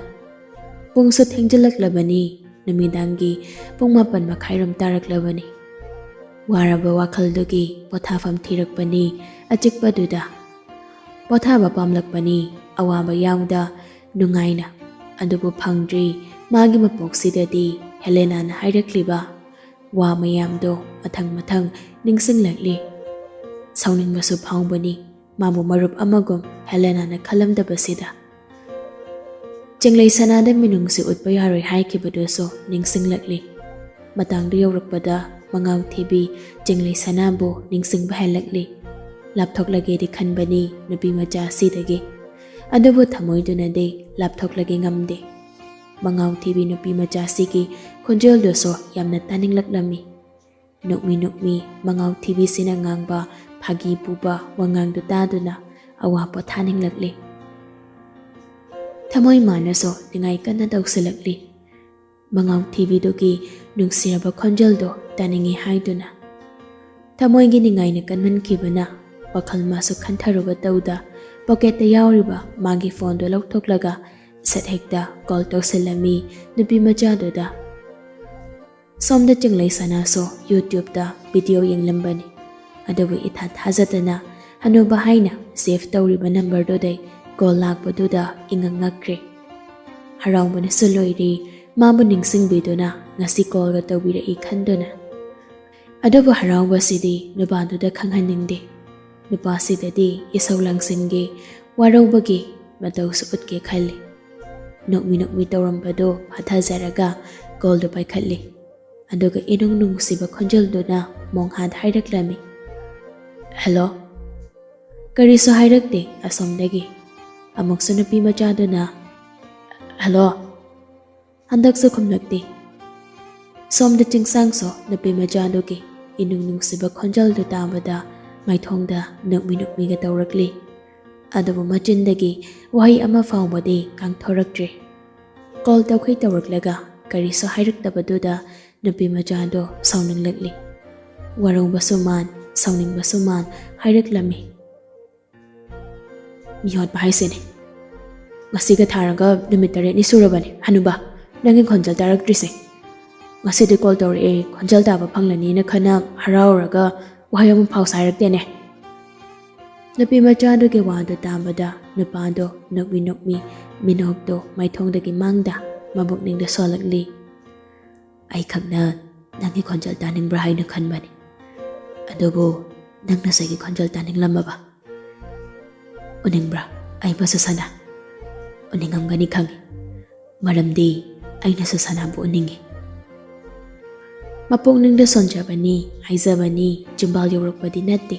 ꯄꯨꯡꯁꯨ ꯊꯦꯡꯖꯤꯜꯂꯛꯂꯕꯅꯤ꯫ ꯅꯨꯃꯤꯗꯥꯡꯒꯤ ꯄꯨꯡ ꯃꯥꯄꯟ ꯃꯈꯥꯏꯔꯣꯝ ꯇꯥꯔꯛꯂꯕꯅꯤ꯫ ꯋꯥꯔꯕ ꯋꯥꯈꯜꯗꯨꯒꯤ ꯄꯣꯊꯥꯐꯝ ꯊꯤꯔꯛꯄꯅꯤ ꯑꯆꯤꯛꯄꯗꯨꯗ꯫ ꯄꯣꯊꯥꯕ ꯄꯥꯝꯂꯛꯄꯅꯤ, ꯑꯋꯥꯕ ꯌꯥꯎꯗ ꯅꯨꯡꯉꯥꯏꯅ꯫ ꯑꯗꯨꯕꯨ ꯐꯪꯗ꯭ꯔꯤ꯫ ꯃꯥꯒꯤ ꯃꯄꯣꯛꯁꯤꯗꯗꯤ ꯍꯦꯂꯦꯅꯥꯅ ꯍꯥꯏꯔꯛꯂꯤꯕ ꯋꯥ ꯃꯌꯥꯝꯗꯣ ꯃꯊꯪ ꯃꯊꯪ ꯅꯤꯡꯁꯤꯡꯂꯛꯂꯤ꯫ ꯁꯥꯎꯅꯤꯡꯕꯁꯨ ꯐꯥꯎꯕꯅꯤ, ꯃꯥꯕꯨ ꯃꯔꯨꯞ ꯑꯃꯒꯨꯝ ꯍꯦꯂꯦꯅꯥꯅ ꯈꯜꯂꯝꯗꯕꯁꯤꯗ꯫ ꯆꯤꯡꯂꯩ ꯁꯅꯥꯗ ꯃꯤꯅꯨꯡꯁꯤ ꯎꯠꯄ ꯌꯥꯔꯣꯏ ꯍꯥꯏꯈꯤꯕꯗꯨꯁꯨ ꯅꯤꯡꯁꯤꯡꯂꯛꯂꯤ꯫ ꯃꯇꯥꯡꯗꯨ ꯌꯧꯔꯛꯄꯗ ꯃꯉꯥꯎ ꯊꯤꯕꯤ ꯆꯤꯡꯂꯩ ꯁꯅꯥꯕꯨ ꯅꯤꯡꯁꯤꯡꯕ ꯍꯦꯜꯂꯛꯂꯤ꯫ ꯂꯥꯞꯊꯣꯛꯂꯒꯦꯗꯤ ꯈꯟꯕꯅꯤ ꯅꯨꯄꯤ ꯃꯆꯥ ꯑꯁꯤꯗꯒꯤ, ꯑꯗꯨꯕꯨ ꯊꯃꯣꯏꯗꯨꯅꯗꯤ ꯂꯥꯞꯊꯣꯛꯂꯒꯦ ꯉꯝꯗꯦ꯫ ꯃꯉꯥꯎ ꯊꯤꯕꯤ ꯅꯨꯄꯤ ꯃꯆꯥꯁꯤꯒꯤ ꯈꯣꯟꯖꯦꯜꯗꯨꯁꯨ ꯌꯥꯝꯅ ꯇꯥꯅꯤꯡꯂꯛꯂꯝꯃꯤ꯫ ꯅꯣꯛꯃꯤ ꯅꯣꯛꯃꯤ ꯃꯉꯥꯎ ꯊꯤꯕꯤꯁꯤꯅ ꯉꯥꯡꯕ ꯐꯥꯒꯤ ꯄꯨꯕ ꯋꯥꯉꯥꯡꯗꯨ ꯇꯥꯗꯨꯅ ꯑꯋꯥ ꯄꯣꯊꯥꯅꯤꯡꯂꯛꯂꯤ꯫ ꯊꯃꯣꯏ ꯃꯥꯅꯁꯨ ꯅꯤꯡꯉꯥꯏ ꯀꯟꯅ ꯇꯧꯁꯤꯜꯂꯛꯂꯤ꯫ ꯃꯉꯥꯎ ꯊꯤꯕꯤꯗꯨꯒꯤ ꯅꯨꯡꯁꯤꯔꯕ ꯈꯣꯟꯖꯦꯜꯗꯣ ꯇꯥꯅꯤꯡꯏ ꯍꯥꯏꯗꯨꯅ꯫ ꯊꯃꯣꯏꯒꯤ ꯅꯤꯡꯉꯥꯏꯅ ꯀꯟꯃꯟꯈꯤꯕꯅ ꯋꯥꯈꯜ ꯃꯥꯁꯨ ꯈꯟꯊꯔꯨꯕ ꯇꯧꯗ ꯄꯣꯀꯦꯠꯇ ꯌꯥꯎꯔꯤꯕ ꯃꯥꯒꯤ ꯐꯣꯟꯗꯣ ꯂꯧꯊꯣꯛꯂꯒ ꯁꯠ ꯍꯦꯛꯇ ꯀꯣꯜ ꯇꯧꯁꯤꯜꯂꯝꯃꯤ ꯅꯨꯄꯤ ꯃꯆꯥꯗꯨꯗ꯫ ꯁꯣꯝꯗ ꯆꯤꯡꯂꯩ ꯁꯅꯥꯁꯨ ꯌꯨꯇ꯭ꯌꯨꯕꯇ ꯚꯤꯗꯤꯑꯣ ꯌꯦꯡꯂꯝꯕꯅꯤ꯫ ꯑꯗꯨꯕꯨ ꯏꯊꯥ ꯊꯥꯖꯗꯅ ꯍꯅꯨꯕ ꯍꯥꯏꯅ ꯁꯦꯚ ꯇꯧꯔꯤꯕ ꯅꯝꯕꯔꯗꯨꯗꯩ ꯀꯣꯜ ꯂꯥꯛꯄꯗꯨꯗ ꯏꯉꯛ ꯉꯛꯈ꯭ꯔꯦ꯫ ꯍꯔꯥꯎꯕꯅꯁꯨ ꯂꯣꯏꯔꯦ, ꯃꯥꯕꯨ ꯅꯤꯡꯁꯤꯡꯕꯤꯗꯨꯅ ꯉꯁꯤ ꯀꯣꯜꯒ ꯇꯧꯕꯤꯔꯛꯏ ꯈꯟꯗꯨꯅ꯫ ꯑꯗꯨꯕꯨ ꯍꯔꯥꯎꯕꯁꯤꯗꯤ ꯅꯨꯄꯥꯗꯨꯗ ꯈꯪꯍꯟꯅꯤꯡꯗꯦ꯫ ꯅꯨꯄꯥꯁꯤꯗꯗꯤ ꯏꯁꯧ ꯂꯥꯡꯁꯤꯟꯒꯦ, ꯋꯥꯔꯧꯕꯒꯤ ꯃꯇꯧꯁꯨ ꯎꯠꯀꯦ ꯈꯜꯂꯤ꯫ ꯅꯣꯛꯃꯤ ꯅꯣꯛꯃꯤ ꯇꯧꯔꯝꯕꯗꯨ ꯍꯟꯊꯖꯔꯒ ꯀꯣꯜꯗꯨ ꯄꯥꯏꯈꯠꯂꯤ꯫ ꯑꯗꯨꯒ ꯏꯅꯨꯡ ꯅꯨꯡꯁꯤꯕ ꯈꯣꯟꯖꯦꯜꯗꯨꯅ ꯃꯣꯡꯍꯥꯗ ꯍꯥꯏꯔꯛꯂꯝꯃꯤ, "ꯍꯦꯜꯂꯣ?" ꯀꯔꯤꯁꯨ ꯍꯥꯏꯔꯛꯇꯦ ꯑꯁꯣꯝꯗꯒꯤ꯫ ꯑꯃꯨꯛꯁꯨ ꯅꯨꯄꯤ ꯃꯆꯥꯗꯨꯅ, "ꯍꯦꯜꯂꯣ?" ꯍꯟꯗꯛꯁꯨ ꯈꯨꯝꯂꯛꯇꯦ꯫ ꯁꯣꯝꯗ ꯆꯤꯡꯁꯥꯡꯁꯨ ꯅꯨꯄꯤ ꯃꯆꯥꯗꯨꯒꯤ ꯏꯅꯨꯡ ꯅꯨꯡꯁꯤꯕ ꯈꯣꯟꯖꯦꯜꯗꯨ ꯇꯥꯕꯗ ꯃꯥꯏꯊꯣꯡꯗ ꯅꯣꯛꯃꯤ ꯅꯣꯛꯃꯤꯒ ꯇꯧꯔꯛꯂꯤ꯫ ꯑꯗꯨꯕꯨ ꯃꯆꯤꯟꯗꯒꯤ ꯋꯥꯍꯩ ꯑꯃ ꯐꯥꯎꯕꯗꯤ ꯀꯥꯡꯊꯣꯔꯛꯇ꯭ꯔꯦ꯫ ꯀꯣꯜ ꯇꯧꯈꯩ ꯇꯧꯔꯛꯂꯒ ꯀꯔꯤꯁꯨ ꯍꯥꯏꯔꯛꯇꯕꯗꯨꯗ ꯅꯨꯄꯤ ꯃꯆꯥꯗꯣ ꯁꯥꯎꯅꯤꯡꯂꯛꯂꯤ꯫ ꯋꯥꯔꯧꯕꯁꯨ ꯃꯥꯟ, ꯁꯥꯎꯅꯤꯡꯕꯁꯨ ꯃꯥꯟ ꯍꯥꯏꯔꯛꯂꯝꯃꯤ꯫ "ꯃꯤꯍꯣꯠꯄ ꯍꯥꯏꯁꯤꯅꯦ꯫ ꯉꯁꯤꯒ ꯊꯥꯔꯒ ꯅꯨꯃꯤꯠ ꯇꯔꯦꯠꯅꯤ ꯁꯨꯔꯕꯅꯤ, ꯍꯅꯨꯕꯥ, ꯅꯪꯒꯤ ꯈꯣꯟꯖꯦꯜ ꯇꯥꯔꯛꯇ꯭ꯔꯤꯁꯦ꯫ ꯉꯁꯤꯗꯤ ꯀꯣꯜ ꯇꯧꯔꯛꯑꯦ, ꯈꯣꯟꯖꯦꯜ ꯇꯥꯕ ꯐꯪꯂꯅꯤꯅ ꯈꯟꯅ ꯍꯔꯥꯎꯔꯒ ꯋꯥꯍꯩ ꯑꯃ ꯐꯥꯎ ꯁꯥꯏꯔꯛꯇꯦꯅꯦ꯫" ꯅꯨꯄꯤ ꯃꯆꯥꯗꯨꯒꯤ ꯋꯥꯗꯨ ꯇꯥꯕꯗ ꯅꯨꯄꯥꯗꯣ ꯅꯣꯛꯃꯤ ꯅꯣꯛꯃꯤ ꯃꯤꯅꯣꯛꯇꯣ ꯃꯥꯏꯊꯣꯡꯗꯒꯤ ꯃꯥꯡꯗ ꯃꯕꯨꯛꯅꯤꯡꯗ ꯁꯣꯜꯂꯛꯂꯤ꯫ "ꯑꯩꯈꯛꯅ ꯅꯪꯒꯤ ꯈꯣꯟꯖꯦꯜ ꯇꯥꯅꯤꯡꯕ꯭ꯔꯥ ꯍꯥꯏꯅ ꯈꯟꯕꯅꯤ꯫ ꯑꯗꯨꯕꯨ ꯅꯪꯅꯁꯨ ꯑꯩꯒꯤ ꯈꯣꯟꯖꯦꯜ ꯇꯥꯅꯤꯡꯂꯝꯃꯕ? ꯎꯅꯤꯡꯕ꯭ꯔꯥ? ꯑꯩꯕꯨ ꯁꯨꯁꯥꯅꯥ ꯎꯅꯤꯡꯉꯝꯒꯅꯤ ꯈꯪꯏ꯫ ꯃꯔꯝꯗꯤ ꯑꯩꯅ ꯁꯨꯁꯥꯅꯥꯕꯨ ꯎꯅꯤꯡꯏ꯫" ꯃꯄꯨꯛꯅꯤꯡꯗ ꯁꯣꯟꯖꯕꯅꯤ, ꯍꯥꯏꯖꯕꯅꯤ, ꯆꯤꯝꯕꯥꯜ ꯌꯧꯔꯛꯄꯗꯤ ꯅꯠꯇꯦ꯫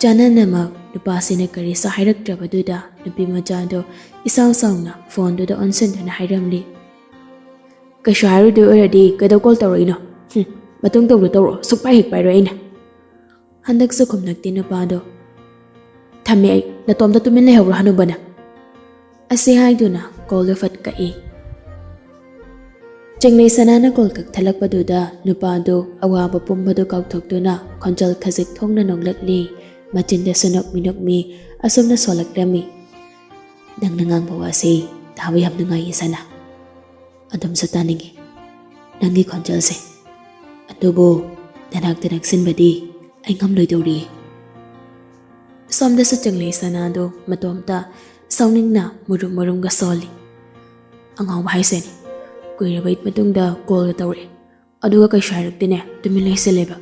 ꯆꯥꯅꯅꯃꯛ ꯅꯨꯄꯥꯁꯤꯅ ꯀꯔꯤꯁꯨ ꯍꯥꯏꯔꯛꯇ꯭ꯔꯕꯗꯨꯗ ꯅꯨꯄꯤ ꯃꯆꯥꯗꯣ ꯏꯁꯥꯎ ꯁꯥꯎꯅ ꯐꯣꯟꯗꯨꯗ ꯑꯣꯟꯁꯤꯟꯗꯨꯅ ꯍꯥꯏꯔꯝꯂꯤ꯫ "ꯀꯩꯁꯨ ꯍꯥꯏꯔꯨꯗꯣꯏ ꯑꯣꯏꯔꯗꯤ ꯀꯩꯗꯧ ꯀꯣꯜ ꯇꯧꯔꯛꯏꯅꯣ? ꯍꯨꯝ, ꯃꯇꯨꯡ ꯇꯧꯗꯣ ꯇꯧꯔꯛꯑꯣ, ꯁꯨꯛꯄꯥꯏ ꯍꯦꯛ ꯄꯥꯏꯔꯣꯏ ꯑꯩꯅ꯫" ꯍꯟꯗꯛꯁꯨ ꯈꯨꯝꯂꯛꯇꯦ ꯅꯨꯄꯥꯗꯣ꯫ "ꯊꯝꯃꯦ ꯑꯩ, ꯅꯇꯣꯝꯇ ꯇꯨꯃꯤꯟ ꯂꯩꯍꯧꯔꯣ ꯍꯅꯨꯕꯅ꯫" ꯑꯁꯤ ꯍꯥꯏꯗꯨꯅ ꯀꯣꯜꯗꯣ ꯐꯠ ꯀꯛꯏ꯫ ꯆꯤꯡꯂꯩ ꯁꯅꯥꯅ ꯀꯣꯜ ꯀꯛꯊꯠꯂꯛꯄꯗꯨꯗ ꯅꯨꯄꯥꯗꯨ ꯑꯋꯥꯕ ꯄꯨꯝꯕꯗꯨ ꯀꯥꯎꯊꯣꯛꯇꯨꯅ ꯈꯣꯟꯖꯦꯜ ꯈꯖꯤꯛ ꯊꯣꯡꯅ ꯅꯣꯛꯂꯛꯂꯤ꯫ ꯃꯆꯤꯟꯗꯁꯨ ꯅꯣꯛꯃꯤ ꯅꯣꯛꯃꯤ ꯑꯁꯨꯝꯅ ꯁꯣꯜꯂꯛꯂꯝꯃꯤ꯫ "ꯅꯪꯅ ꯉꯥꯡꯕ ꯋꯥꯁꯤ ꯇꯥꯕ ꯌꯥꯝ ꯅꯨꯡꯉꯥꯏꯌꯦ ꯁꯅꯥ꯫ ꯑꯗꯨꯝꯁꯨ ꯇꯥꯅꯤꯡꯉꯤ ꯅꯪꯒꯤ ꯈꯣꯟꯖꯦꯜꯁꯦ꯫ ꯑꯗꯨꯕꯨ ꯅꯅꯥꯛꯇ ꯅꯛꯁꯤꯟꯕꯗꯤ ꯑꯩ ꯉꯝꯂꯣꯏꯗꯧꯔꯤ꯫" ꯁꯣꯝꯗꯁꯨ ꯆꯤꯡꯂꯩ ꯁꯅꯥꯗꯣ ꯃꯇꯣꯝꯇ ꯁꯥꯎꯅꯤꯡꯅ ꯃꯨꯔꯨꯝ ꯃꯨꯔꯨꯝꯒ ꯁꯣꯜꯂꯤ꯫ "ꯑꯉꯥꯎꯕ ꯍꯥꯏꯁꯦꯅꯦ, ꯀꯨꯏꯔꯕꯩ ꯃꯇꯨꯡꯗ ꯀꯣꯜꯒ ꯇꯧꯔꯛꯑꯦ, ꯑꯗꯨꯒ ꯀꯩꯁꯨ ꯍꯥꯏꯔꯛꯇꯦꯅꯦ, ꯇꯨꯃꯤꯟ ꯂꯩꯁꯤꯜꯂꯦꯕ꯫"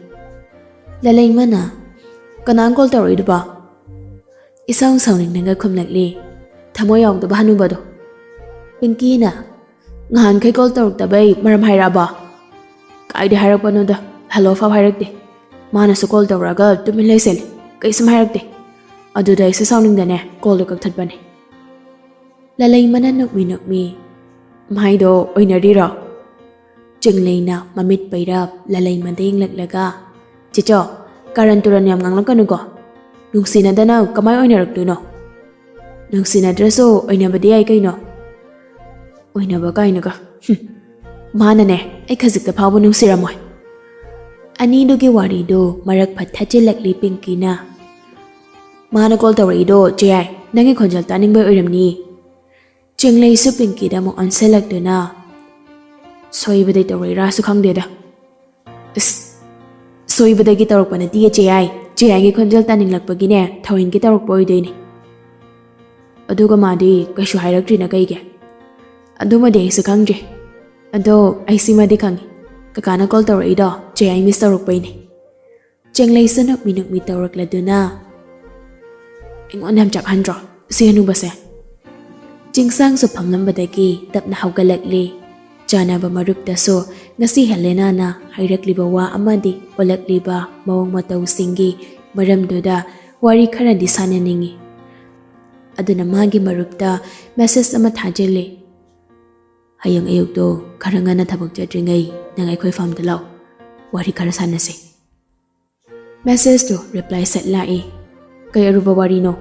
ꯂꯂꯩꯃꯅ, "ꯀꯅꯥꯅ ꯀꯣꯜ ꯇꯧꯔꯛꯏꯗꯨꯕꯣ?" ꯏꯁꯥꯎ ꯁꯥꯎꯅꯤꯡꯅꯒ ꯈꯨꯝꯂꯛꯂꯤ ꯊꯃꯣꯏ ꯌꯥꯎꯗꯕ ꯍꯅꯨꯕꯗꯣ꯫ ꯄꯤꯡꯀꯤꯅ, "ꯉꯍꯥꯟꯈꯩ ꯀꯣꯜ ꯇꯧꯔꯛꯇꯕꯩ ꯃꯔꯝ ꯍꯥꯏꯔꯛꯑꯕꯣ? ꯀꯥꯏꯗ ꯍꯥꯏꯔꯛꯄꯅꯣꯗ, ꯍꯜꯂꯣ ꯐꯥꯎ ꯍꯥꯏꯔꯛꯇꯦ꯫ ꯃꯥꯅꯁꯨ ꯀꯣꯜ ꯇꯧꯔꯛꯑꯒ ꯇꯨꯃꯤꯟ ꯂꯩꯁꯜꯂꯤ, ꯀꯩꯁꯨꯝ ꯍꯥꯏꯔꯛꯇꯦ꯫ ꯑꯗꯨꯗ ꯑꯩꯁꯨ ꯁꯥꯎꯅꯤꯡꯗꯅꯦ ꯀꯣꯜꯗꯣ ꯀꯛꯊꯠꯄꯅꯦ꯫" ꯂꯂꯩꯃꯅ ꯅꯣꯛꯃꯤ ꯅꯣꯛꯃꯤ, "ꯃꯥꯏꯗꯣ ꯑꯣꯏꯅꯔꯤꯔꯣ?" ꯆꯤꯡꯂꯩꯅ ꯃꯃꯤꯠ ꯄꯩꯔꯞ ꯂꯂꯩꯃꯗ ꯌꯦꯡꯂꯛꯂꯒ, "ꯆꯦꯆꯣ, ꯀꯥꯔꯟ ꯇꯨꯔꯟ ꯌꯥꯝ ꯉꯥꯡꯂꯛꯀꯅꯨꯀꯣ꯫ ꯅꯨꯡꯁꯤꯅꯗꯅ ꯀꯃꯥꯏ ꯑꯣꯏꯅꯔꯛꯇꯣꯏꯅꯣ? ꯅꯨꯡꯁꯤꯅꯗ꯭ꯔꯁꯨ ꯑꯣꯏꯅꯕꯗꯤ ꯌꯥꯏ ꯀꯩꯅꯣ꯫" "ꯑꯣꯏꯅꯕ ꯀꯥꯏꯅꯒ, ꯍꯨꯝ꯫ ꯃꯥꯅꯅꯦ ꯑꯩ ꯈꯖꯤꯛꯇ ꯐꯥꯎꯕ ꯅꯨꯡꯁꯤꯔꯝꯃꯣꯏ꯫" ꯑꯅꯤꯗꯨꯒꯤ ꯋꯥꯔꯤꯗꯨ ꯃꯔꯛ ꯐꯠ ꯊꯠꯆꯤꯜꯂꯛꯂꯤ ꯄꯤꯡꯀꯤꯅ꯫ "ꯃꯥꯅ ꯀꯣꯜ ꯇꯧꯔꯛꯏꯗꯣ ꯆꯦꯌꯥꯏ, ꯅꯪꯒꯤ ꯈꯣꯟꯖꯦꯜ ꯇꯥꯅꯤꯡꯕꯩ ꯑꯣꯏꯔꯝꯅꯤ꯫ ꯆꯤꯡꯂꯩꯁꯨ ꯄꯤꯡꯀꯤꯗ ꯑꯃꯨꯛ ꯑꯣꯟꯁꯤꯜꯂꯛꯇꯨꯅ, "ꯁꯣꯏꯕꯗꯩ ꯇꯧꯔꯛꯏꯔꯥꯁꯨ ꯈꯪꯗꯦꯗ꯫" "ꯏꯁ, ꯁꯣꯏꯕꯗꯒꯤ ꯇꯧꯔꯛꯄ ꯅꯠꯇꯤꯌꯦ ꯆꯦꯌꯥꯏ, ꯆꯦ ꯑꯩꯒꯤ ꯈꯣꯟꯖꯦꯜ ꯇꯥꯅꯤꯡꯂꯛꯄꯒꯤꯅꯦ ꯊꯧꯑꯣꯏꯟꯒꯤ ꯇꯧꯔꯛꯄ ꯑꯣꯏꯗꯣꯏꯅꯦ꯫ ꯑꯗꯨꯒ ꯃꯥꯗꯤ ꯀꯩꯁꯨ ꯍꯥꯏꯔꯛꯇ꯭ꯔꯤꯅ ꯀꯩꯒꯤ? ꯑꯗꯨꯃꯗꯤ ꯑꯩꯁꯨ ꯈꯪꯗ꯭ꯔꯦ꯫ ꯑꯗꯣ ꯑꯩ ꯁꯤꯃꯗꯤ ꯈꯪꯉꯤ, ꯀꯀꯥꯅ ꯀꯣꯜ ꯇꯧꯔꯛꯏꯗꯣ ꯆꯦ ꯑꯩ ꯃꯤꯁ ꯇꯧꯔꯛꯄꯩꯅꯦ꯫ ꯆꯦꯡꯂꯩꯁꯨ ꯅꯣꯛꯃꯤ ꯅꯣꯛꯃꯤ ꯇꯧꯔꯛꯂꯗꯨꯅ, "ꯑꯩꯉꯣꯟꯗ ꯌꯥꯝ ꯆꯥꯛꯍꯟꯗ꯭ꯔꯣ ꯁꯤ ꯍꯅꯨꯕꯁꯦ?" ꯆꯤꯡꯁꯥꯡꯁꯨ ꯐꯝꯂꯝꯕꯗꯒꯤ ꯇꯞꯅ ꯍꯧꯒꯠꯂꯛꯂꯤ꯫ ꯆꯥꯅꯕ ꯃꯔꯨꯞꯇꯁꯨ ꯉꯁꯤ ꯍꯦꯂꯦꯅꯥꯅ ꯍꯥꯏꯔꯛꯂꯤꯕ ꯋꯥ ꯑꯃꯗꯤ ꯎꯠꯂꯛꯂꯤꯕ ꯃꯑꯣꯡ ꯃꯇꯧꯁꯤꯡꯒꯤ ꯃꯔꯝꯗꯨꯗ ꯋꯥꯔꯤ ꯈꯔꯗꯤ ꯁꯥꯟꯅꯅꯤꯡꯏ꯫ ꯑꯗꯨꯅ ꯃꯥꯒꯤ ꯃꯔꯨꯞꯇ ꯃꯦꯁꯦꯖ ꯑꯃ ꯊꯥꯖꯤꯜꯂꯤ꯫ "ꯍꯌꯦꯡ ꯑꯌꯨꯛꯇꯣ ꯈꯔ ꯉꯟꯅ ꯊꯕꯛ ꯆꯠꯇ꯭ꯔꯤꯉꯩ ꯅꯪ ꯑꯩꯈꯣꯏ ꯐꯥꯝꯗ ꯂꯥꯛꯑꯣ, ꯋꯥꯔꯤ ꯈꯔ ꯁꯥꯟꯅꯁꯦ꯫" ꯃꯦꯁꯦꯖꯇꯨ ꯔꯤꯄ꯭ꯂꯥꯏ ꯁꯠ ꯂꯥꯛꯏ꯫ "ꯀꯩ ꯑꯔꯨꯕ ꯋꯥꯔꯤꯅꯣ?"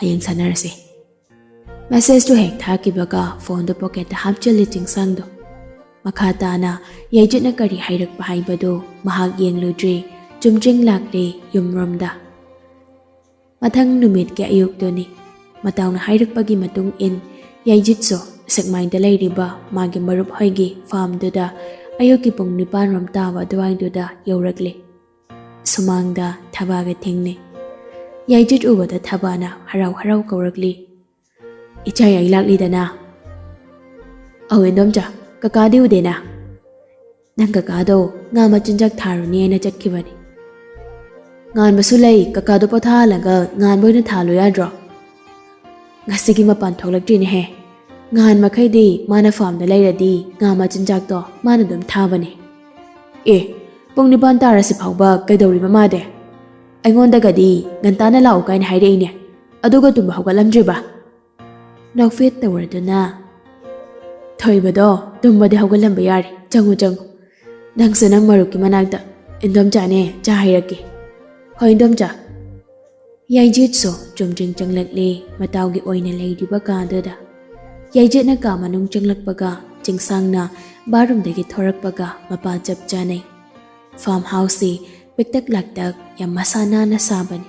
"ꯍꯌꯦꯡ ꯁꯥꯟꯅꯔꯁꯦ꯫" ꯃꯦꯁꯦꯖꯇꯨ ꯍꯦꯛ ꯊꯥꯈꯤꯕꯒ ꯐꯣꯟꯗꯨ ꯄꯣꯀꯦꯠꯇ ꯍꯥꯞꯆꯤꯜꯂꯤ ꯆꯤꯡꯁꯥꯡꯗꯣ꯫ ꯃꯈꯥ ꯇꯥꯅ ꯌꯥꯏꯖꯠꯅ ꯀꯔꯤ ꯍꯥꯏꯔꯛꯄ ꯍꯥꯏꯕꯗꯨ ꯃꯍꯥꯛ ꯌꯦꯡꯂꯨꯗ꯭ꯔꯤ꯫ ꯆꯨꯝꯗ꯭ꯔꯤꯡ ꯂꯥꯛꯂꯤ ꯌꯨꯝꯔꯣꯝꯗ꯫ ꯃꯊꯪ ꯅꯨꯃꯤꯠꯀꯤ ꯑꯌꯨꯛꯇꯨꯅꯤ꯫ ꯃꯇꯥꯎꯅ ꯍꯥꯏꯔꯛꯄꯒꯤ ꯃꯇꯨꯡ ꯏꯟ ꯌꯥꯏꯖꯤꯠꯁꯨ ꯁꯦꯛꯃꯥꯏꯗ ꯂꯩꯔꯤꯕ ꯃꯥꯒꯤ ꯃꯔꯨꯞ ꯍꯣꯏꯒꯤ ꯐꯥꯝꯗꯨꯗ ꯑꯌꯨꯛꯀꯤ ꯄꯨꯡ ꯅꯤꯄꯥꯟ ꯔꯣꯝ ꯇꯥꯕ ꯑꯗꯨꯋꯥꯏꯗꯨꯗ ꯌꯧꯔꯛꯂꯤ꯫ ꯁꯨꯃꯥꯡꯗ ꯊꯕꯥꯒ ꯊꯦꯡꯅꯩ꯫ ꯌꯥꯏꯖꯤꯠ ꯎꯕꯗ ꯊꯕꯥꯅ ꯍꯔꯥꯎ ꯍꯔꯥꯎ ꯀꯧꯔꯛꯂꯤ꯫ "ꯏꯆꯥ ꯌꯥꯏ ꯂꯥꯛꯂꯤꯗꯅ?" "ꯑꯧ ꯏꯟꯗꯣꯝꯆꯥ, ꯀꯀꯥꯗꯤ ꯎꯗꯦꯅ?" "ꯅꯪ ꯀꯀꯥꯗꯣ ꯉꯥ ꯃꯆꯤꯟꯖꯥꯛ ꯊꯥꯔꯨꯅꯦꯅ ꯆꯠꯈꯤꯕꯅꯤ꯫" "ꯉꯥꯟꯕꯁꯨ ꯂꯩ, ꯀꯀꯥꯗꯣ ꯄꯣꯊꯥꯍꯜꯂꯒ ꯉꯥꯟꯕ ꯑꯣꯏꯅ ꯊꯥꯍꯜꯂꯨ ꯌꯥꯗ꯭ꯔꯣ?" "ꯉꯁꯤꯒꯤ ꯃꯄꯥꯟ ꯊꯣꯛꯂꯛꯇ꯭ꯔꯤꯅꯦꯍꯦ꯫ ꯉꯍꯥꯟ ꯃꯈꯩꯗꯤ ꯃꯥꯅ ꯐꯥꯝꯗ ꯂꯩꯔꯗꯤ ꯉꯥ ꯃꯆꯤꯟꯖꯥꯛꯇꯣ ꯃꯥꯅ ꯑꯗꯨꯝ ꯊꯥꯕꯅꯦ꯫" "ꯑꯦ, ꯄꯨꯡ ꯅꯤꯄꯥꯟ ꯇꯥꯔꯁꯤ ꯐꯥꯎꯕ ꯀꯩꯗꯧꯔꯤꯕ ꯃꯥꯗꯤ? ꯑꯩꯉꯣꯟꯗꯒꯗꯤ ꯉꯟꯇꯥꯅ ꯂꯥꯛꯎ ꯀꯥꯏꯅ ꯍꯥꯏꯔꯛꯏꯅꯦ, ꯑꯗꯨꯒ ꯇꯨꯝꯕ ꯍꯧꯒꯠꯂꯝꯗ꯭ꯔꯤꯕ?" ꯅꯣꯛꯐꯦꯠ ꯇꯧꯔꯗꯨꯅ, "ꯊꯣꯏꯕꯗꯣ ꯇꯨꯝꯕꯗꯤ ꯍꯧꯒꯠꯂꯝꯕ ꯌꯥꯔꯦ, ꯆꯪꯉꯨ ꯆꯪꯉꯨ꯫ ꯅꯪꯁꯨ ꯅꯪ ꯃꯔꯨꯞꯀꯤ ꯃꯅꯥꯛꯇ, ꯏꯟꯗꯣꯝꯆꯥꯅꯦ ꯆꯥ ꯍꯩꯔꯛꯀꯦ꯫" "ꯍꯣꯏ ꯏꯟꯗꯣꯝꯆꯥ꯫" ꯌꯥꯏꯖꯦꯠꯁꯨ ꯆꯨꯝꯗ꯭ꯔꯤꯡ ꯆꯪꯂꯛꯂꯦ ꯃꯇꯥꯎꯒꯤ ꯑꯣꯏꯅ ꯂꯩꯔꯤꯕ ꯀꯥꯗꯨꯗ꯫ ꯌꯥꯏꯖꯦꯠꯅ ꯀꯥ ꯃꯅꯨꯡ ꯆꯪꯂꯛꯄꯒ ꯆꯤꯡꯁꯥꯡꯅ ꯕꯥꯠꯔꯨꯝꯗꯒꯤ ꯊꯣꯔꯛꯄꯒ ꯃꯄꯥ ꯆꯞ ꯆꯥꯅꯩ꯫ ꯐꯥꯔꯝ ꯍꯥꯎꯁꯁꯤ ꯄꯤꯛꯇꯛ ꯂꯥꯛꯇꯛ ꯌꯥꯝ ꯃꯁꯥ ꯅꯥꯟꯅ ꯁꯥꯕꯅꯤ꯫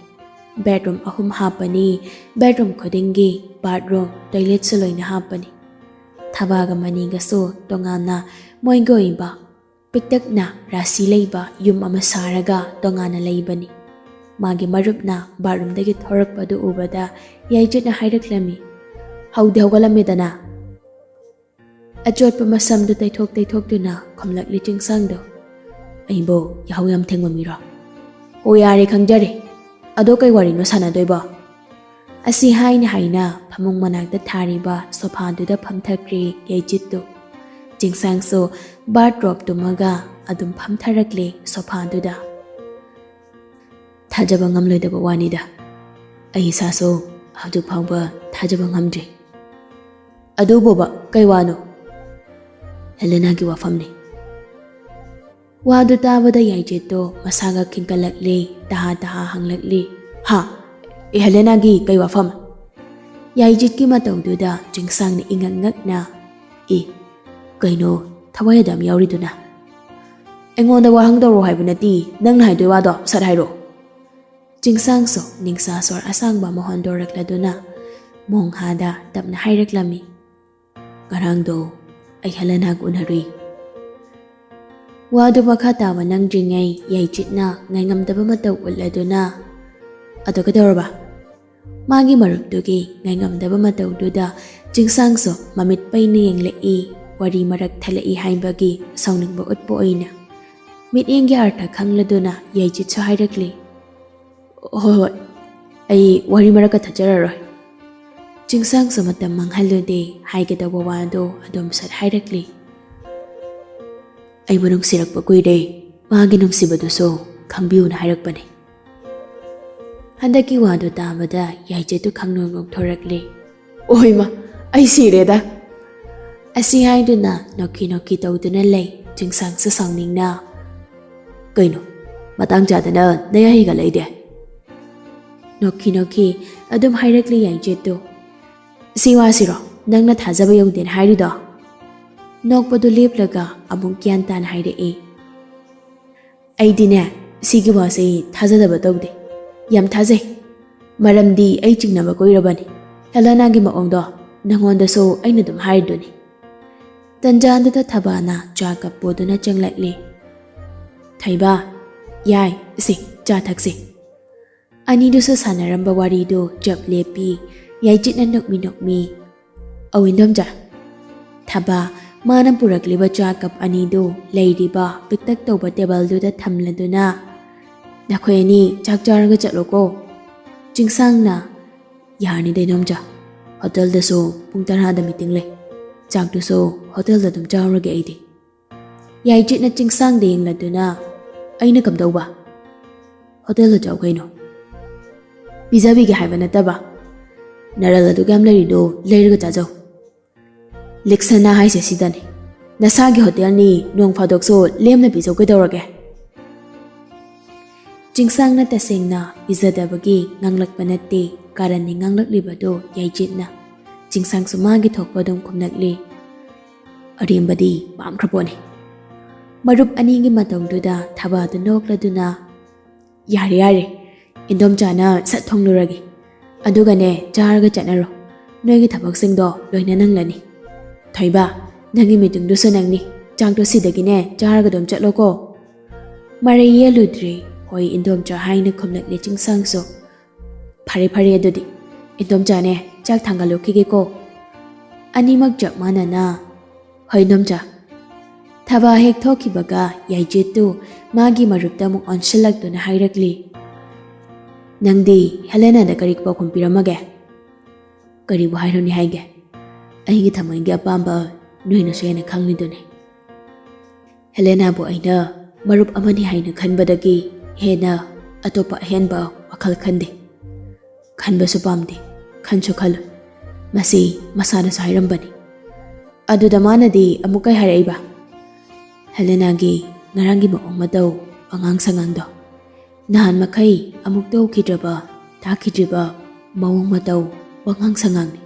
ꯕꯦꯗꯔꯨꯝ ꯑꯍꯨꯝ ꯍꯥꯞꯄꯅꯤ꯫ ꯕꯦꯗꯔꯨꯝ ꯈꯨꯗꯤꯡꯒꯤ ꯕꯥꯠꯔꯨꯝ, ꯇꯣꯏꯂꯦꯠꯁꯨ ꯂꯣꯏꯅ ꯍꯥꯞꯄꯅꯤ꯫ ꯊꯕꯥꯒ ꯃꯅꯤꯒꯁꯨ ꯇꯣꯉꯥꯟꯅ ꯃꯣꯏꯒꯤ ꯑꯣꯏꯕ ꯄꯤꯛꯇꯛꯅ ꯔꯥꯁꯤ ꯂꯩꯕ ꯌꯨꯝ ꯑꯃ ꯁꯥꯔꯒ ꯇꯣꯉꯥꯟꯅ ꯂꯩꯕꯅꯤ꯫ ꯃꯥꯒꯤ ꯃꯔꯨꯞꯅ ꯕꯥꯠꯔꯨꯝꯗꯒꯤ ꯊꯣꯔꯛꯄꯗꯨ ꯎꯕꯗ ꯌꯥꯏꯖꯤꯠꯅ ꯍꯥꯏꯔꯛꯂꯝꯃꯤ, "ꯍꯧꯗꯤ ꯍꯧꯒꯠꯂꯝꯃꯦꯗꯅ?" ꯑꯆꯣꯠꯄ ꯃꯁꯝꯗꯨ ꯇꯩꯊꯣꯛ ꯇꯩꯊꯣꯛꯇꯨꯅ ꯈꯨꯝꯂꯛꯂꯤ ꯆꯤꯡꯁꯥꯡꯗꯣ, "ꯑꯩꯕꯨ ꯌꯥꯍꯧ ꯌꯥꯝ ꯊꯦꯡꯕ ꯃꯤꯔꯣ?" "ꯑꯣ, ꯌꯥꯔꯦ, ꯈꯪꯖꯔꯦ꯫ ꯑꯗꯣ ꯀꯩ ꯋꯥꯔꯤꯅꯣ ꯁꯥꯟꯅꯗꯣꯏꯕꯣ?" ꯑꯁꯤ ꯍꯥꯏꯅ ꯍꯥꯏꯅ ꯐꯃꯨꯡ ꯃꯅꯥꯛꯇ ꯊꯥꯔꯤꯕ ꯁꯣꯐꯥꯗꯨꯗ ꯐꯝꯊꯈ꯭ꯔꯦ ꯌꯥꯏꯖꯤꯠꯇꯨ꯫ ꯆꯤꯡꯁꯥꯡꯁꯨ ꯕꯥꯔꯠ ꯔꯣꯞ ꯇꯨꯝꯃꯒ ꯑꯗꯨꯝ ꯐꯝꯊꯔꯛꯂꯦ ꯁꯣꯐꯥꯗꯨꯗ꯫ "ꯊꯥꯖꯕ ꯉꯝꯂꯣꯏꯗꯕ ꯋꯥꯅꯤꯗ꯫ ꯑꯩ ꯏꯁꯥꯁꯨ ꯍꯧꯖꯤꯛ ꯐꯥꯎꯕ ꯊꯥꯖꯕ ꯉꯝꯗ꯭ꯔꯤ꯫" "ꯑꯗꯨꯕꯨꯕ ꯀꯩ ꯋꯥꯅꯣ?" "ꯍꯦꯂꯦꯅꯥꯒꯤ ꯋꯥꯐꯝꯅꯤ꯫" ꯋꯥꯗꯨ ꯇꯥꯕꯗ ꯌꯥꯏꯖꯤꯠꯇꯣ ꯃꯁꯥꯒ ꯈꯤꯡꯒꯠꯂꯛꯂꯦ, ꯇꯍꯥ ꯇꯍꯥ ꯍꯪꯂꯛꯂꯦ, "ꯍꯥ? ꯍꯦꯂꯦꯅꯥꯒꯤ ꯀꯩ ꯋꯥꯐꯝ?" ꯌꯥꯏꯖꯤꯠꯀꯤ ꯃꯇꯧꯗꯨꯗ ꯆꯤꯡꯁꯥꯡꯅ ꯏꯉꯛ ꯉꯛꯅ, "ꯑꯦ, ꯀꯩꯅꯣ ꯊꯋꯥꯏ ꯑꯗꯨꯝ ꯌꯥꯎꯔꯤꯗꯨꯅ?" "ꯑꯩꯉꯣꯟꯗ ꯋꯥꯍꯪ ꯇꯧꯔꯣ ꯍꯥꯏꯕ ꯅꯠꯇꯦ, ꯅꯪꯅ ꯍꯥꯏꯗꯣꯏ ꯋꯥꯗꯣ ꯁꯠ ꯍꯥꯏꯔꯣ꯫" ꯆꯤꯡꯁꯥꯡꯁꯨ ꯅꯤꯡꯁꯥ ꯁꯣꯔ ꯑꯁꯥꯡꯕ ꯑꯃ ꯍꯣꯟꯗꯣꯔꯛꯂꯗꯨꯅ ꯃꯣꯡꯍꯥꯗ ꯇꯞꯅ ꯍꯥꯏꯔꯛꯂꯝꯃꯤ, "ꯉꯔꯥꯡꯗꯣ ꯑꯩ ꯍꯦꯂꯦꯅꯥꯒ ꯎꯅꯔꯨꯏ꯫" ꯋꯥꯗꯨ ꯃꯈꯥ ꯇꯥꯕ ꯅꯪꯗ꯭ꯔꯤꯉꯩ ꯌꯥꯏꯖꯤꯠꯅ ꯉꯥꯏꯉꯝꯗꯕ ꯃꯇꯧ ꯎꯠꯂꯗꯨꯅ, "ꯑꯗꯨ ꯀꯩꯗꯧꯔꯕ?" ꯃꯥꯒꯤ ꯃꯔꯨꯞꯇꯨꯒꯤ ꯉꯥꯏꯉꯝꯗꯕ ꯃꯇꯧꯗꯨꯗ ꯆꯤꯡꯁꯥꯡꯁꯨ ꯃꯃꯤꯠ ꯄꯩꯅ ꯌꯦꯡꯂꯛꯏ, ꯋꯥꯔꯤ ꯃꯔꯛ ꯊꯠꯂꯛꯏ ꯍꯥꯏꯕꯒꯤ ꯁꯥꯎꯅꯤꯡꯕ ꯎꯠꯄ ꯑꯣꯏꯅ꯫ ꯃꯤꯠꯌꯦꯡꯒꯤ ꯑꯔꯊ ꯈꯪꯂꯗꯨꯅ ꯌꯥꯏꯖꯤꯠꯁꯨ ꯍꯥꯏꯔꯛꯂꯤ, "ꯍꯣꯏ, ꯍꯣꯏ, ꯑꯩ ꯋꯥꯔꯤ ꯃꯔꯛꯀ ꯊꯠꯆꯔꯔꯣꯏ꯫" ꯆꯤꯡꯁꯥꯡꯁꯨ ꯃꯇꯝ ꯃꯥꯡꯍꯜꯂꯨꯗꯦ, ꯍꯥꯏꯒꯗꯧꯕ ꯋꯥꯗꯣ ꯑꯗꯨꯝ ꯁꯠ ꯍꯥꯏꯔꯛꯂꯤ, "ꯑꯩꯕꯨ ꯅꯨꯡꯁꯤꯔꯛꯄ ꯀꯨꯏꯔꯦ, ꯃꯥꯒꯤ ꯅꯨꯡꯁꯤꯕꯗꯨꯁꯨ ꯈꯪꯕꯤꯌꯨꯅ ꯍꯥꯏꯔꯛꯄꯅꯤ꯫" ꯍꯟꯗꯛꯀꯤ ꯋꯥꯗꯨ ꯇꯥꯕꯗ ꯌꯥꯏꯖꯤꯠꯇꯨ ꯈꯪꯅꯣꯛ ꯅꯣꯛꯊꯣꯔꯛꯂꯦ꯫ "ꯑꯣꯏꯃ, ꯑꯩ ꯁꯤꯔꯦꯗ!" ꯑꯁꯤ ꯍꯥꯏꯗꯨꯅ ꯅꯣꯛꯈꯤ ꯅꯣꯛꯈꯤ ꯇꯧꯗꯨꯅ ꯂꯩ ꯆꯤꯡꯁꯥꯡꯁꯨ ꯁꯥꯎꯅꯤꯡꯅ꯫ "ꯀꯩꯅꯣ, ꯃꯇꯥꯡ ꯆꯥꯗꯅ ꯅꯌꯥ ꯍꯤꯒꯠꯂꯛꯏꯗꯦ?" ꯅꯣꯛꯈꯤ ꯅꯣꯛꯈꯤ ꯑꯗꯨꯝ ꯍꯥꯏꯔꯛꯂꯤ ꯌꯥꯏꯖꯤꯠꯇꯨ꯫ "ꯁꯤ ꯋꯥꯁꯤꯔꯣ ꯅꯪꯅ ꯊꯥꯖꯕ ꯌꯧꯗꯦꯅ ꯍꯥꯏꯔꯤꯗꯣ?" ꯅꯣꯛꯄꯗꯨ ꯂꯦꯞꯂꯒ ꯑꯃꯨꯛ ꯒ꯭ꯌꯥꯟ ꯇꯥꯅ ꯍꯥꯏꯔꯛꯏ꯫ "ꯑꯩꯗꯤꯅꯦ, ꯁꯤꯒꯤ ꯋꯥꯁꯦ ꯊꯥꯖꯗꯕ ꯇꯧꯗꯦ꯫ ꯌꯥꯝ ꯊꯥꯖꯩ꯫ ꯃꯔꯝꯗꯤ ꯑꯩ ꯆꯤꯡꯅꯕ ꯀꯨꯏꯔꯕꯅꯤ꯫ ꯍꯦꯂꯦꯅꯥꯒꯤ ꯃꯑꯣꯡꯗꯣ ꯅꯪꯉꯣꯟꯗꯁꯨ ꯑꯩꯅ ꯑꯗꯨꯝ ꯍꯥꯏꯔꯤꯗꯨꯅꯤ꯫" ꯇꯟꯖꯥꯗꯨꯗ ꯊꯕꯥꯅ ꯆꯥ ꯀꯞ ꯄꯨꯗꯨꯅ ꯆꯪꯂꯛꯂꯦ꯫ "ꯊꯣꯏꯕ, ꯌꯥꯏ, ꯁꯦ, ꯆꯥ ꯊꯛꯁꯦ꯫ ꯑꯅꯤꯗꯨꯁꯨ ꯁꯥꯟꯅꯔꯝꯕ ꯋꯥꯔꯤꯗꯨ ꯆꯞ ꯂꯦꯞꯄꯤ꯫ ꯌꯥꯏꯖꯤꯠꯅ ꯅꯣꯛꯃꯤ ꯅꯣꯛꯃꯤ, "ꯑꯧ ꯏꯟꯗꯣꯝꯆꯥ, ꯊꯕꯥ, ꯃꯥꯅ ꯄꯨꯔꯛꯂꯤꯕ ꯆꯥ ꯀꯞ ꯑꯅꯤꯗꯨ ꯂꯩꯔꯤꯕ ꯄꯤꯛꯇꯛ ꯇꯧꯕ ꯇꯦꯕꯜꯗꯨꯗ ꯊꯝꯂꯗꯨꯅ ꯅꯈꯣꯏ ꯑꯅꯤ ꯆꯥꯛ ꯆꯥꯔꯒ ꯆꯠꯂꯣꯀꯣ꯫" ꯆꯤꯡꯁꯥꯡꯅ, "ꯌꯥꯔꯅꯤꯗ ꯏꯟꯗꯣꯝꯆꯥ, ꯍꯣꯇꯦꯜꯗꯁꯨ ꯄꯨꯡ ꯇꯔꯥꯗ ꯃꯤꯇꯤꯡ ꯂꯩ꯫ ꯆꯥꯛꯇꯨꯁꯨ ꯍꯣꯇꯦꯜꯗ ꯑꯗꯨꯝ ꯆꯥꯔꯨꯔꯒꯦ ꯑꯩꯗꯤ꯫" ꯌꯥꯏꯖꯤꯠꯅ ꯆꯤꯡꯁꯥꯡꯗ ꯌꯦꯡꯂꯗꯨꯅ, "ꯑꯩꯅ ꯀꯝꯗꯧꯕ?" "ꯍꯣꯇꯦꯜꯗ ꯆꯥꯎ ꯀꯩꯅꯣ꯫ ꯄꯤꯖꯕꯤꯒꯦ ꯍꯥꯏꯕ ꯅꯠꯇꯕ, ꯅꯔꯜ ꯑꯗꯨꯛ ꯌꯥꯝ ꯂꯩꯔꯤꯗꯣ ꯂꯩꯔꯒ ꯆꯥꯖꯧ꯫" "ꯂꯤꯛꯁꯅꯥ ꯍꯥꯏꯁꯦ ꯁꯤꯗꯅꯤ꯫ ꯅꯁꯥꯒꯤ ꯍꯣꯇꯦꯜꯅꯤ, ꯅꯣꯡ ꯐꯥꯗꯣꯛꯁꯨ ꯂꯦꯝꯅ ꯄꯤꯖꯧ ꯀꯩꯗꯧꯔꯒꯦ?" ꯆꯤꯡꯁꯥꯡꯅ ꯇꯁꯦꯡꯅ ꯄꯤꯖꯗꯕꯒꯤ ꯉꯥꯡꯂꯛꯄ ꯅꯠꯇꯦ, ꯀꯥꯔꯟꯅꯤ ꯉꯥꯡꯂꯛꯂꯤꯕꯗꯨ ꯌꯥꯏꯖꯤꯠꯅ꯫ ꯆꯤꯡꯁꯥꯡꯁꯨ ꯃꯥꯒꯤ ꯊꯣꯛꯄ ꯑꯗꯨꯝ ꯈꯨꯝꯂꯛꯂꯤ꯫ ꯑꯔꯦꯝꯕꯗꯤ ꯄꯥꯝꯈ꯭ꯔ ꯄꯣꯠꯅꯤ꯫ ꯃꯔꯨꯞ ꯑꯅꯤꯒꯤ ꯃꯇꯧꯗꯨꯗ ꯊꯕꯥꯗꯨ ꯅꯣꯛꯂꯗꯨꯅ, "ꯌꯥꯔꯦ ꯌꯥꯔꯦ, ꯏꯟꯗꯣꯝꯆꯥꯅ ꯁꯠ ꯊꯣꯡꯂꯨꯔꯒꯦ꯫ ꯑꯗꯨꯒꯅꯦ, ꯆꯥꯔꯒ ꯆꯠꯅꯔꯣ꯫ ꯅꯣꯏꯒꯤ ꯊꯕꯛꯁꯤꯡꯗꯣ ꯂꯣꯏꯅ ꯅꯪꯂꯅꯤ꯫ ꯊꯣꯏꯕ, ꯅꯪꯒꯤ ꯃꯤꯇꯤꯡꯗꯨꯁꯨ ꯅꯪꯅꯤ꯫ ꯆꯥꯛꯇꯣ ꯁꯤꯗꯒꯤꯅꯦ ꯆꯥꯔꯒ ꯑꯗꯨꯝ ꯆꯠꯂꯣꯀꯣ꯫" ꯃꯔꯩ ꯌꯦꯠꯂꯨꯗ꯭ꯔꯦ꯫ "ꯍꯣꯏ ꯏꯟꯗꯣꯝꯆꯥ" ꯍꯥꯏꯅ ꯈꯨꯝꯂꯛꯂꯦ ꯆꯤꯡꯁꯥꯡꯁꯨ꯫ "ꯐꯔꯦ ꯐꯔꯦ, ꯑꯗꯨꯗꯤ ꯏꯟꯗꯣꯝꯆꯥꯅꯦ ꯆꯥꯛ ꯊꯥꯡꯒꯠꯂꯨꯈꯤꯒꯦꯀꯣ꯫" ꯑꯅꯤꯃꯛ ꯆꯞ ꯃꯥꯟꯅꯅ, "ꯍꯣꯏ ꯏꯟꯗꯣꯝꯆꯥ꯫" ꯊꯕꯥ ꯍꯦꯛ ꯊꯣꯛꯈꯤꯕꯒ ꯌꯥꯏꯖꯤꯠꯇꯨ ꯃꯥꯒꯤ ꯃꯔꯨꯞꯇ ꯑꯃꯨꯛ ꯑꯣꯟꯁꯤꯜꯂꯛꯇꯨꯅ ꯍꯥꯏꯔꯛꯂꯤ, "ꯅꯪꯗꯤ ꯍꯦꯂꯦꯅꯥꯗ ꯀꯔꯤ ꯄꯥꯎꯈꯨꯝ ꯄꯤꯔꯝꯃꯒꯦ?" "ꯀꯔꯤꯕꯨ ꯍꯥꯏꯔꯨꯅꯤ ꯍꯥꯏꯒꯦ? ꯑꯩꯒꯤ ꯊꯃꯣꯏꯒꯤ ꯑꯄꯥꯝꯕ ꯅꯣꯏꯅꯁꯨ ꯍꯦꯟꯅ ꯈꯪꯂꯤꯗꯨꯅꯤ꯫ ꯍꯦꯂꯦꯅꯥꯕꯨ ꯑꯩꯅ ꯃꯔꯨꯞ ꯑꯃꯅꯤ ꯍꯥꯏꯅ ꯈꯟꯕꯗꯒꯤ ꯍꯦꯟꯅ ꯑꯇꯣꯞꯄ ꯑꯍꯦꯟꯕ ꯋꯥꯈꯜ ꯈꯟꯗꯦ꯫ ꯈꯟꯕꯁꯨ ꯄꯥꯝꯗꯦ, ꯈꯟꯁꯨ ꯈꯜꯂꯣꯏ꯫ ꯃꯁꯤ ꯃꯁꯥꯅꯁꯨ ꯍꯥꯏꯔꯝꯕꯅꯤ꯫" ꯑꯗꯨꯗ ꯃꯥꯅꯗꯤ ꯑꯃꯨꯛ ꯀꯩ ꯍꯥꯏꯔꯛꯏꯕ? "ꯍꯦꯂꯦꯅꯥꯒꯤ ꯉꯔꯥꯡꯒꯤ ꯃꯑꯣꯡ ꯃꯇꯧ, ꯋꯥꯉꯥꯡ ꯁꯉꯥꯡꯗꯣ, ꯅꯍꯥꯟ ꯃꯈꯩ ꯑꯃꯨꯛꯇ ꯎꯈꯤꯗ꯭ꯔꯕ, ꯇꯥꯈꯤꯗ꯭ꯔꯤꯕ ꯃꯑꯣꯡ ꯃꯇꯧ, ꯋꯥꯉꯥꯡ ꯁꯉꯥꯡꯅꯤ꯫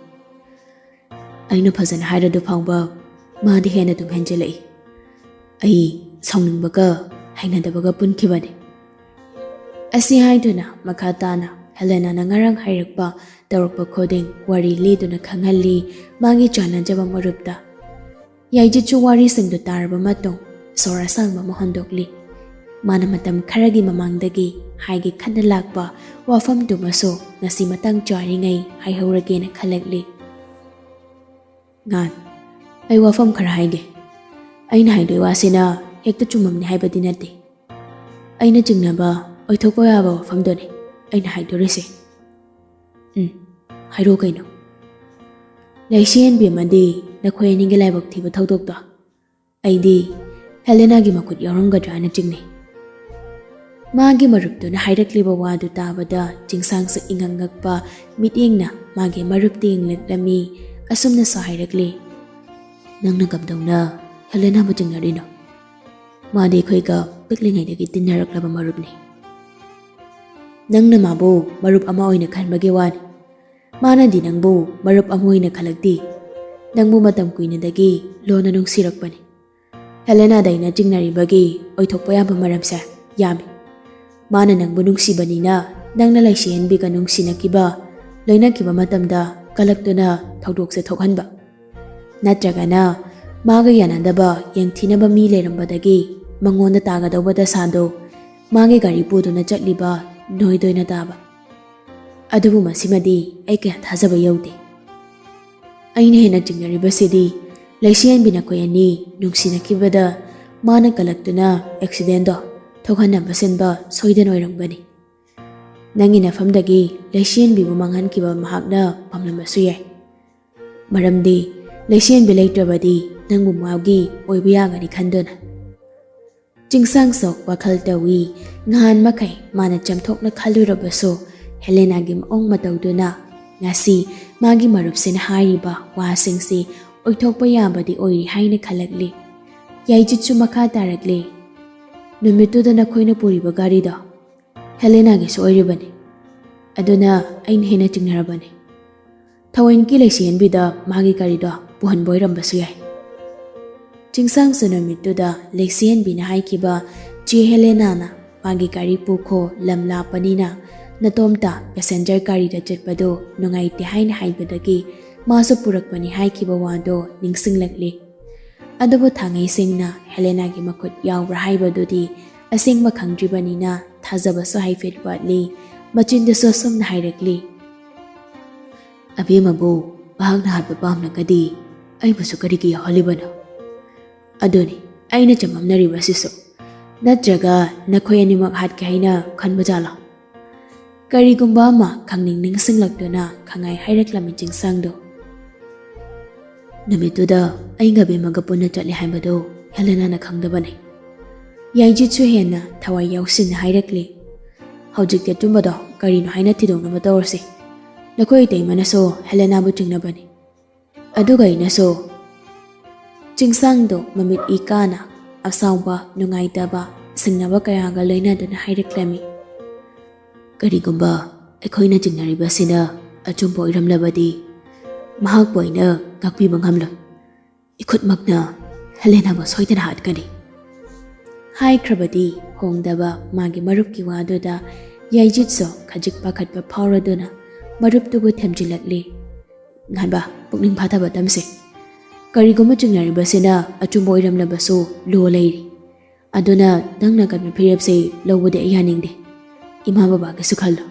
ꯑꯩꯅ ꯐꯖꯅ ꯍꯥꯏꯔꯗꯨ ꯐꯥꯎꯕ ꯃꯥꯗꯤ ꯍꯦꯟꯅ ꯑꯗꯨꯝ ꯍꯦꯟꯖꯤꯜꯂꯛꯏ꯫ ꯑꯩ ꯁꯥꯎꯅꯤꯡꯕꯒ ꯍꯩꯅꯗꯕꯒ ꯄꯨꯟꯈꯤꯕꯅꯤ꯫" ꯑꯁꯤ ꯍꯥꯏꯗꯨꯅ ꯃꯈꯥ ꯇꯥꯅ ꯍꯦꯂꯦꯅꯥꯅ ꯉꯔꯥꯡ ꯍꯥꯏꯔꯛꯄ ꯇꯧꯔꯛꯄ ꯈꯨꯗꯤꯡ ꯋꯥꯔꯤ ꯂꯤꯗꯨꯅ ꯈꯪꯍꯜꯂꯤ꯫ ꯃꯥꯒꯤ ꯆꯥꯟꯅꯖꯕ ꯃꯔꯨꯞꯇ ꯌꯥꯏꯖꯤꯠꯁꯨ ꯋꯥꯔꯤꯁꯤꯡꯗꯨ ꯇꯥꯔꯕ ꯃꯇꯨꯡ ꯁꯣꯔ ꯑꯁꯥꯡꯕ ꯑꯃ ꯍꯣꯟꯗꯣꯛꯂꯤ꯫ ꯃꯥꯅ ꯃꯇꯝ ꯈꯔꯒꯤ ꯃꯃꯥꯡꯗꯒꯤ ꯍꯥꯏꯒꯦ ꯈꯟꯅ ꯂꯥꯛꯄ ꯋꯥꯐꯝꯗꯨꯃꯁꯨ ꯉꯁꯤ ꯃꯇꯥꯡ ꯆꯥꯔꯤꯉꯩ ꯍꯥꯏꯍꯧꯔꯒꯦꯅ ꯈꯜꯂꯛꯂꯤ꯫ ꯉꯥꯟ, ꯑꯩ ꯋꯥꯐꯝ ꯈꯔ ꯍꯥꯏꯒꯦ꯫ ꯑꯩꯅ ꯍꯥꯏꯗꯣꯏ ꯋꯥꯁꯤꯅ ꯍꯦꯛꯇ ꯆꯨꯝꯃꯝꯅꯤ ꯍꯥꯏꯕꯗꯤ ꯅꯠꯇꯦ꯫ ꯑꯩꯅ ꯆꯤꯡꯅꯕ ꯑꯣꯏꯊꯣꯛꯄ ꯌꯥꯕ ꯋꯥꯐꯝꯗꯨꯅꯤ ꯑꯩꯅ ꯍꯥꯏꯗꯣꯔꯤꯁꯦ꯫ ꯎꯝ, ꯍꯥꯏꯔꯣ ꯀꯩꯅꯣ꯫ ꯂꯩꯁꯤꯍꯟꯕꯤ ꯑꯃꯗꯤ ꯅꯈꯣꯏ ꯑꯅꯤꯒꯤ ꯂꯥꯏꯕꯛ ꯊꯤꯕ ꯊꯧꯗꯣꯛꯇꯣ ꯑꯩꯗꯤ ꯍꯦꯂꯦꯅꯥꯒꯤ ꯃꯈꯨꯠ ꯌꯥꯎꯔꯝꯒꯗ꯭ꯔꯥ ꯍꯥꯏꯅ ꯆꯤꯡꯅꯩ꯫ ꯃꯥꯒꯤ ꯃꯔꯨꯞꯇꯨꯅ ꯍꯥꯏꯔꯛꯂꯤꯕ ꯋꯥꯗꯨ ꯇꯥꯕꯗ ꯆꯤꯡꯁꯥꯡꯁꯨ ꯏꯉꯛ ꯉꯛꯄ ꯃꯤꯠꯌꯦꯡꯅ ꯃꯥꯒꯤ ꯃꯔꯨꯞꯇ ꯌꯦꯡꯂꯛꯂꯝꯃꯤ꯫ ꯑꯁꯨꯝꯅꯁꯨ ꯍꯥꯏꯔꯛꯂꯤ, "ꯅꯪꯅ ꯀꯝꯗꯧꯅ ꯍꯦꯂꯦꯅꯥꯕꯨ ꯆꯤꯡꯅꯔꯤꯅꯣ? ꯃꯥꯗꯤ ꯑꯩꯈꯣꯏꯒ ꯄꯤꯛꯂꯤꯉꯩꯗꯒꯤ ꯇꯤꯟꯅꯔꯛꯂꯕ ꯃꯔꯨꯞꯅꯤ꯫ ꯅꯪꯅ ꯃꯥꯕꯨ ꯃꯔꯨꯞ ꯑꯃ ꯑꯣꯏꯅ ꯈꯟꯕꯒꯤ ꯋꯥꯅꯤ꯫ ꯃꯥꯅꯗꯤ ꯅꯪꯕꯨ ꯃꯔꯨꯞ ꯑꯃ ꯑꯣꯏꯅ ꯈꯜꯂꯛꯇꯦ꯫ ꯅꯪꯕꯨ ꯃꯇꯝ ꯀꯨꯏꯅꯗꯒꯤ ꯂꯣꯟꯅ ꯅꯨꯡꯁꯤꯔꯛꯄꯅꯤ꯫ ꯍꯦꯂꯦꯅꯥꯗ ꯑꯩꯅ ꯆꯤꯡꯅꯔꯤꯕꯒꯤ ꯑꯣꯏꯊꯣꯛꯄ ꯌꯥꯕ ꯃꯔꯝꯁꯦ ꯌꯥꯝꯃꯤ꯫ ꯃꯥꯅ ꯅꯪꯕꯨ ꯅꯨꯡꯁꯤꯕꯅꯤꯅ ꯅꯪꯅ ꯂꯩꯁꯤꯍꯟꯕꯤꯒ ꯅꯨꯡꯁꯤꯅꯈꯤꯕ, ꯂꯣꯏꯅꯈꯤꯕ ꯃꯇꯝꯗ ꯀꯂꯛꯇꯨꯅ ꯊꯧꯗꯣꯛꯁꯦ ꯊꯣꯛꯍꯟꯕ꯫ ꯅꯠꯇ꯭ꯔꯒꯅ ꯃꯥꯒ ꯌꯥꯅꯗꯕ ꯌꯦꯡꯊꯤꯅꯕ ꯃꯤ ꯂꯩꯔꯝꯕꯗꯒꯤ ꯃꯉꯣꯟꯗ ꯇꯥꯒꯗꯧꯕ ꯗꯁꯥꯗꯣ ꯃꯥꯒꯤ ꯒꯥꯔꯤ ꯄꯨꯗꯨꯅ ꯆꯠꯂꯤꯕ ꯅꯣꯏꯗꯣꯏꯅ ꯇꯥꯕ꯫ ꯑꯗꯨꯕꯨ ꯃꯁꯤꯃꯗꯤ ꯑꯩ ꯀꯌꯥ ꯊꯥꯖꯕ ꯌꯧꯗꯦ꯫ ꯑꯩꯅ ꯍꯦꯟꯅ ꯆꯤꯡꯅꯔꯤꯕꯁꯤꯗꯤ ꯂꯩꯁꯤꯍꯟꯕꯤ ꯅꯈꯣꯏ ꯑꯅꯤ ꯅꯨꯡꯁꯤꯅꯈꯤꯕꯗ ꯃꯥꯅ ꯀꯂꯛꯇꯨꯅ ꯑꯦꯛꯁꯤꯗꯦꯟꯗꯣ ꯊꯣꯛꯍꯟꯅꯕ ꯁꯤꯟꯕ ꯁꯣꯏꯗꯅ ꯑꯣꯏꯔꯝꯒꯅꯤ꯫ ꯅꯪꯒꯤ ꯅꯐꯝꯗꯒꯤ ꯂꯩꯁꯤꯍꯟꯕꯤꯕꯨ ꯃꯥꯡꯍꯟꯈꯤꯕ ꯃꯍꯥꯛꯅ ꯄꯥꯝꯂꯝꯕꯁꯨ ꯌꯥꯏ꯫ ꯃꯔꯝꯗꯤ ꯂꯩꯁꯤꯍꯟꯕꯤ ꯂꯩꯇ꯭ꯔꯕꯗꯤ ꯅꯪꯕꯨ ꯃꯥꯒꯤ ꯑꯣꯏꯕ ꯌꯥꯒꯅꯤ ꯈꯟꯗꯨꯅ꯫" ꯆꯤꯡꯁꯥꯡꯁꯨ ꯋꯥꯈꯜ ꯇꯧꯏ꯫ ꯉꯍꯥꯟ ꯃꯈꯩ ꯃꯥꯅ ꯆꯝꯊꯣꯛꯅ ꯈꯜꯂꯨꯔꯕꯁꯨ ꯍꯦꯂꯦꯅꯥꯒꯤ ꯃꯑꯣꯡ ꯃꯇꯧꯗꯨꯅ ꯉꯁꯤ ꯃꯥꯒꯤ ꯃꯔꯨꯞꯁꯤꯅ ꯍꯥꯏꯔꯤꯕ ꯋꯥꯁꯤꯡꯁꯤ ꯑꯣꯏꯊꯣꯛꯄ ꯌꯥꯕꯗꯤ ꯑꯣꯏꯔꯤ ꯍꯥꯏꯅ ꯈꯜꯂꯛꯂꯤ꯫ ꯌꯥꯏꯖꯤꯠꯁꯨ ꯃꯈꯥ ꯇꯥꯔꯛꯂꯤ, "ꯅꯨꯃꯤꯠꯇꯨꯗ ꯅꯈꯣꯏꯅ ꯄꯨꯔꯤꯕ ꯒꯥꯔꯤꯗꯣ ꯍꯦꯂꯦꯅꯥꯒꯤꯁꯨ ꯑꯣꯏꯔꯤꯕꯅꯤ꯫ ꯑꯗꯨꯅ ꯑꯩꯅ ꯍꯦꯟꯅ ꯆꯤꯡꯅꯔꯕꯅꯤ꯫ ꯊꯑꯣꯏꯟꯀꯤ ꯂꯩꯁꯤꯍꯟꯕꯤꯗ ꯃꯥꯒꯤ ꯒꯥꯔꯤꯗꯣ ꯄꯨꯍꯟꯕ ꯑꯣꯏꯔꯝꯕꯁꯨ ꯌꯥꯏ꯫" ꯆꯤꯡꯁꯥꯡꯁꯨ ꯅꯨꯃꯤꯠꯇꯨꯗ ꯂꯩꯁꯤꯍꯟꯕꯤꯅ ꯍꯥꯏꯈꯤꯕ, "ꯆꯦ ꯍꯦꯂꯦꯅꯥꯅ ꯃꯥꯒꯤ ꯒꯥꯔꯤ ꯄꯨꯈꯣ, ꯂꯝ ꯂꯥꯞꯄꯅꯤꯅ ꯅꯇꯣꯝꯇ ꯄꯦꯁꯦꯟꯖꯔ ꯒꯥꯔꯤꯗ ꯆꯠꯄꯗꯨ ꯅꯨꯡꯉꯥꯏꯇꯦ" ꯍꯥꯏꯅ ꯍꯥꯏꯕꯗꯒꯤ ꯃꯥꯁꯨ ꯄꯨꯔꯛꯄꯅꯤ ꯍꯥꯏꯈꯤꯕ ꯋꯥꯗꯣ ꯅꯤꯡꯁꯤꯡꯂꯛꯂꯤ꯫ ꯑꯗꯨꯕꯨ ꯊꯥꯡꯉꯩ ꯁꯦꯡꯅ ꯍꯦꯂꯦꯅꯥꯒꯤ ꯃꯈꯨꯠ ꯌꯥꯎꯕ꯭ꯔꯥ ꯍꯥꯏꯕꯗꯨꯗꯤ ꯑꯁꯦꯡꯕ ꯈꯪꯗ꯭ꯔꯤꯕꯅꯤꯅ ꯊꯥꯖꯕꯁꯨ ꯍꯥꯏꯐꯦꯠ ꯋꯥꯠꯂꯤ꯫ ꯃꯆꯤꯟꯗꯁꯨ ꯑꯁꯨꯝꯅ ꯍꯥꯏꯔꯛꯂꯤ, "ꯑꯕꯦꯝꯃꯕꯨ ꯃꯍꯥꯛꯅ ꯍꯥꯠꯄ ꯄꯥꯝꯂꯒꯗꯤ ꯑꯩꯕꯨꯁꯨ ꯀꯔꯤꯒꯤ ꯌꯥꯎꯍꯜꯂꯤꯕꯅꯣ? ꯑꯗꯨꯅꯤ ꯑꯩꯅ ꯆꯃꯝꯅꯔꯤꯕꯁꯤꯁꯨ꯫ ꯅꯠꯇ꯭ꯔꯒ ꯅꯈꯣꯏ ꯑꯅꯤꯃꯛ ꯍꯥꯠꯀꯦ ꯍꯥꯏꯅ ꯈꯟꯕ ꯖꯥꯠꯂꯣ?" ꯀꯔꯤꯒꯨꯝꯕ ꯑꯃ ꯈꯪꯅꯤꯡ ꯅꯤꯡꯁꯤꯡꯂꯛꯇꯨꯅ ꯈꯪꯉꯥꯏ ꯍꯥꯏꯔꯛꯂꯝꯃꯤ ꯆꯤꯡꯁꯥꯡꯗꯣ꯫ ꯅꯨꯃꯤꯠꯇꯨꯗ ꯑꯩꯒ ꯕꯦꯝꯃꯒ ꯄꯨꯟꯅ ꯆꯠꯂꯤ ꯍꯥꯏꯕꯗꯨ ꯍꯦꯂꯦꯅꯥꯅ ꯈꯪꯗꯕꯅꯤ꯫ ꯌꯥꯏꯖꯤꯠꯁꯨ ꯍꯦꯟꯅ ꯊꯋꯥꯏ ꯌꯥꯎꯁꯤꯟꯅ ꯍꯥꯏꯔꯛꯂꯤ, "ꯍꯧꯖꯤꯛꯇꯤ ꯑꯆꯨꯝꯕꯗꯣ ꯀꯔꯤꯅꯣ ꯍꯥꯏꯅ ꯊꯤꯗꯣꯛꯅꯕ ꯇꯧꯔꯁꯤ꯫ ꯅꯈꯣꯏ ꯏꯇꯩꯃꯅꯁꯨ ꯍꯦꯂꯦꯅꯥꯕꯨ ꯆꯤꯡꯅꯕꯅꯤ꯫ ꯑꯗꯨꯒ ꯑꯩꯅꯁꯨ ꯆꯤꯡꯁꯥꯡꯗꯣ ꯃꯃꯤꯠ ꯏ ꯀꯥꯅ ꯑꯁꯥꯎꯕ, ꯅꯨꯡꯉꯥꯏꯇꯕ, ꯁꯤꯡꯅꯕ ꯀꯌꯥꯒ ꯂꯣꯏꯅꯗꯨꯅ ꯍꯥꯏꯔꯛꯂꯝꯃꯤ꯫ "ꯀꯔꯤꯒꯨꯝꯕ ꯑꯩꯈꯣꯏꯅ ꯆꯤꯡꯅꯔꯤꯕꯁꯤꯅ ꯑꯆꯨꯝꯕ ꯑꯣꯏꯔꯝꯂꯕꯗꯤ ꯃꯍꯥꯛꯄꯨ ꯑꯩꯅ ꯉꯥꯛꯄꯤꯕ ꯉꯝꯂꯣꯏ꯫ ꯏꯈꯨꯠꯃꯛꯅ ꯍꯦꯂꯦꯅꯥꯕꯨ ꯁꯣꯏꯗꯅ ꯍꯥꯠꯀꯅꯤ"꯫ ꯍꯥꯏꯈ꯭ꯔꯕꯗꯤ ꯍꯣꯡꯗꯕ ꯃꯥꯒꯤ ꯃꯔꯨꯞꯀꯤ ꯋꯥꯗꯨꯗ ꯌꯥꯏꯖꯤꯠꯁꯨ ꯈꯖꯤꯛ ꯄꯥꯈꯠꯄ ꯐꯥꯎꯔꯗꯨꯅ ꯃꯔꯨꯞꯇꯨꯕꯨ ꯊꯦꯝꯖꯤꯜꯂꯛꯂꯤ꯫ "ꯉꯥꯟꯕ, ꯄꯨꯛꯅꯤꯡ ꯐꯥꯊꯕ ꯇꯝꯁꯤ꯫ ꯀꯔꯤꯒꯨꯝꯕ ꯆꯤꯡꯅꯔꯤꯕꯁꯤꯅ ꯑꯆꯨꯝꯕ ꯑꯣꯏꯔꯝꯂꯕꯁꯨ ꯂꯣ ꯂꯩꯔꯤ꯫ ꯑꯗꯨꯅ ꯅꯪꯅ ꯀꯟꯕ ꯐꯤꯔꯦꯞꯁꯤ ꯂꯧꯕꯗꯤ ꯑꯩ ꯌꯥꯅꯤꯡꯗꯦ꯫ ꯏꯃꯥ ꯕꯕꯥꯒꯤꯁꯨ ꯈꯜꯂꯨ"꯫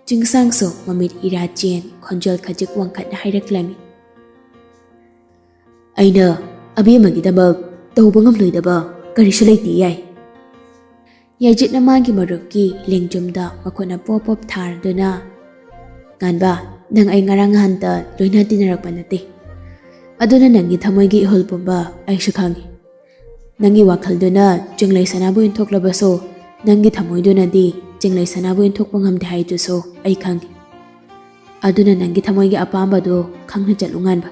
ꯆꯤꯡꯁꯥꯡꯁꯨ ꯃꯃꯤꯠ ꯏꯔꯥ ꯆꯦꯟ, ꯈꯣꯟꯖꯦꯜ ꯈꯖꯤꯛ ꯋꯥꯡꯈꯠꯅ ꯍꯥꯏꯔꯛꯂꯝꯃꯤ꯫ "ꯑꯩꯅ ꯑꯕꯦꯝꯃꯒꯤꯗꯃꯛ ꯇꯧꯕ ꯉꯝꯂꯣꯏꯗꯕ ꯀꯔꯤꯁꯨ ꯂꯩꯇꯦ ꯌꯥꯏ"꯫ ꯌꯥꯏꯖꯤꯠꯅ ꯃꯥꯒꯤ ꯃꯔꯨꯞꯀꯤ ꯂꯦꯡꯖꯨꯝꯗ ꯃꯈꯨꯠꯅ ꯄꯣꯞ ꯄꯣꯞ ꯊꯥꯔꯗꯨꯅ, "ꯉꯥꯟꯕ, ꯅꯪ ꯑꯩ ꯉꯔꯥꯡ ꯅꯍꯥꯟꯇ ꯂꯣꯏꯅ ꯇꯤꯟꯅꯔꯛꯄ ꯅꯠꯇꯦ꯫ ꯑꯗꯨꯅ ꯅꯪꯒꯤ ꯊꯃꯣꯏꯒꯤ ꯏꯍꯨꯜ ꯄꯨꯝꯕ ꯑꯩꯁꯨ ꯈꯪꯏ꯫ ꯅꯪꯒꯤ ꯋꯥꯈꯜꯗꯨꯅ ꯆꯤꯡꯂꯩ ꯁꯅꯥꯕꯨ ꯏꯟꯊꯣꯛꯂꯕꯁꯨ, ꯅꯪꯒꯤ ꯊꯃꯣꯏꯗꯨꯅꯗꯤ ꯆꯤꯡꯂꯩ ꯁꯅꯥꯕꯨ ꯏꯟꯊꯣꯛꯄ ꯉꯝꯗꯦ ꯍꯥꯏꯗꯨꯁꯨ ꯑꯩ ꯈꯪꯏ꯫ ꯑꯗꯨꯅ ꯅꯪꯒꯤ ꯊꯃꯣꯏꯒꯤ ꯑꯄꯥꯝꯕꯗꯨ ꯈꯪꯅ ꯆꯠꯂꯨ, ꯉꯥꯟꯕ"꯫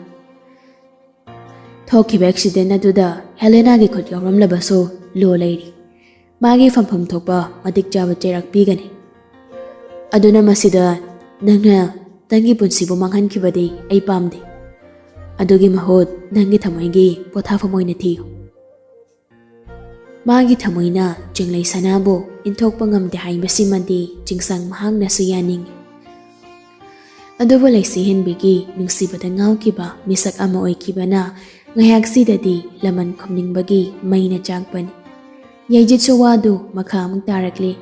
ꯊꯣꯛꯈꯤꯕ ꯑꯦꯛꯁꯤꯗꯦꯟ ꯑꯗꯨꯗ ꯍꯦꯂꯦꯅꯥꯒꯤ ꯈꯨꯠ ꯌꯥꯎꯔꯝꯂꯕꯁꯨ ꯂꯣ ꯂꯩꯔꯤ꯫ ꯃꯥꯒꯤ ꯐꯪꯐꯝ ꯊꯣꯛꯄ ꯃꯇꯤꯛ ꯆꯥꯕ ꯆꯩꯔꯥꯛ ꯄꯤꯒꯅꯤ꯫ ꯑꯗꯨꯅ ꯃꯁꯤꯗ ꯅꯪꯅ ꯅꯪꯒꯤ ꯄꯨꯟꯁꯤꯕꯨ ꯃꯥꯡꯍꯟꯈꯤꯕꯗꯤ ꯑꯩ ꯄꯥꯝꯗꯦ꯫ ꯑꯗꯨꯒꯤ ꯃꯍꯨꯠ ꯅꯪꯒꯤ ꯊꯃꯣꯏꯒꯤ ꯄꯣꯊꯥꯐꯝ ꯑꯣꯏꯅ ꯊꯤꯌꯨ꯫ ꯃꯥꯒꯤ ꯊꯃꯣꯏꯅ ꯆꯤꯡꯂꯩ ꯁꯅꯥꯕꯨ ꯏꯟꯊꯣꯛꯄ ꯉꯝꯗꯦ ꯍꯥꯏꯕꯁꯤꯃꯗꯤ ꯆꯤꯡꯁꯥꯡ ꯃꯍꯥꯛꯅꯁꯨ ꯌꯥꯅꯤꯡꯏ꯫ ꯑꯗꯨꯕꯨ ꯂꯩꯁꯤꯍꯦꯟꯕꯤꯒꯤ ꯅꯨꯡꯁꯤꯕꯗ ꯉꯥꯎꯈꯤꯕ ꯃꯤꯁꯛ ꯑꯃ ꯑꯣꯏꯈꯤꯕꯅ ꯉꯥꯏꯍꯥꯛꯁꯤꯗꯗꯤ ꯂꯃꯟ ꯈꯨꯝꯅꯤꯡꯕꯒꯤ ꯃꯩꯅ ꯆꯥꯛꯄꯅꯤ꯫ ꯌꯥꯏꯖꯤꯠꯁꯨ ꯋꯥꯗꯨ ꯃꯈꯥ ꯑꯃꯨꯛ ꯇꯥꯔꯛꯂꯤ꯫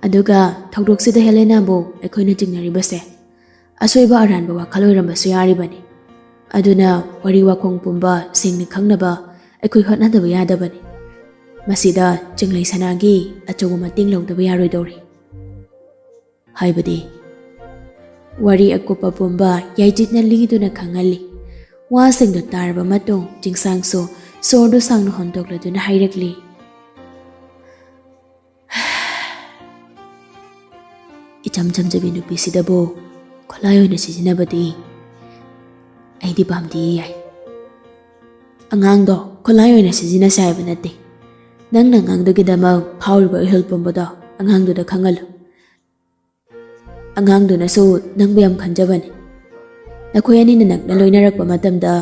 ꯑꯗꯨꯒ ꯊꯧꯗꯣꯛꯁꯤꯗ ꯍꯦꯂꯦꯅꯥꯕꯨ ꯑꯩꯈꯣꯏꯅ ꯆꯤꯡꯅꯔꯤꯕꯁꯦ ꯑꯁꯣꯏꯕ ꯑꯔꯥꯟꯕ ꯋꯥꯈꯜ ꯑꯣꯏꯔꯝꯕꯁꯨ ꯌꯥꯔꯤꯕꯅꯤ꯫ ꯑꯗꯨꯅ ꯋꯥꯔꯤ ꯋꯥꯈꯣꯡ ꯄꯨꯝꯕ ꯁꯦꯡꯅ ꯈꯪꯅꯕ ꯑꯩꯈꯣꯏ ꯍꯣꯠꯅꯗꯕ ꯌꯥꯗꯕꯅꯤ꯫ ꯃꯁꯤꯗ ꯆꯤꯡꯂꯩ ꯁꯅꯥꯒꯤ ꯑꯆꯧꯕ ꯃꯇꯦꯡ ꯂꯧꯗꯕ ꯌꯥꯔꯣꯏꯗꯧꯔꯤ꯫ ꯍꯥꯏꯕꯗꯤ, ꯋꯥꯔꯤ ꯑꯀꯨꯞꯄ ꯄꯨꯝꯕ ꯌꯥꯏꯖꯤꯠꯅ ꯂꯤꯗꯨꯅ ꯈꯪꯍꯜꯂꯤ꯫ ꯋꯥꯁꯤꯡꯗꯨ ꯇꯥꯔꯕ ꯃꯇꯨꯡ ꯆꯤꯡꯁꯥꯡꯁꯨ ꯁꯣꯔꯗꯨ ꯁꯥꯡꯅ ꯍꯣꯟꯗꯣꯛꯂꯗꯨꯅ ꯍꯥꯏꯔꯛꯂꯤ꯫ ꯏꯆꯝ ꯆꯝꯖꯕꯤ ꯅꯨꯄꯤꯁꯤꯗꯕꯨ ꯈꯨꯠꯂꯥꯏ ꯑꯣꯏꯅ ꯁꯤꯖꯤꯟꯅꯕꯗꯤ ꯑꯩꯗꯤ ꯄꯥꯝꯗꯦ ꯌꯥꯏ꯫ ꯑꯉꯥꯡꯗꯣ ꯈꯨꯠꯂꯥꯏ ꯑꯣꯏꯅ ꯁꯤꯖꯤꯟꯅꯁꯦ ꯍꯥꯏꯕ ꯅꯠꯇꯦ꯫ ꯅꯪꯅ ꯑꯉꯥꯡꯗꯨꯒꯤꯗꯃꯛ ꯐꯥꯎꯔꯤꯕ ꯏꯍꯨꯜ ꯄꯨꯝꯕꯗꯣ ꯑꯉꯥꯡꯗꯨꯗ ꯈꯪꯍꯜꯂꯨ꯫ ꯑꯉꯥꯡꯗꯨꯅꯁꯨ ꯅꯪꯕꯨ ꯌꯥꯝ ꯈꯟꯖꯕꯅꯤ꯫ ꯅꯈꯣꯏ ꯑꯅꯤꯅ ꯅꯛꯅ ꯂꯣꯏꯅꯔꯛꯄ ꯃꯇꯝꯗ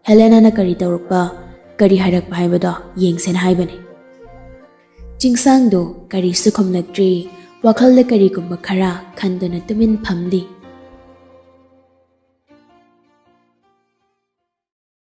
ꯍꯦꯂꯦꯅꯥꯅ ꯀꯔꯤ ꯇꯧꯔꯛꯄ, ꯀꯔꯤ ꯍꯥꯏꯔꯛꯄ ꯍꯥꯏꯕꯗꯣ ꯌꯦꯡꯁꯦꯅ ꯍꯥꯏꯕꯅꯤ꯫ ꯆꯤꯡꯁꯥꯡꯗꯨ ꯀꯔꯤꯁꯨ ꯈꯨꯝꯂꯛꯇ꯭ꯔꯤ꯫ ꯋꯥꯈꯜꯗ ꯀꯔꯤꯒꯨꯝꯕ ꯈꯔ ꯈꯟꯗꯨꯅ ꯇꯨꯃꯤꯟ ꯐꯝꯂꯤ꯫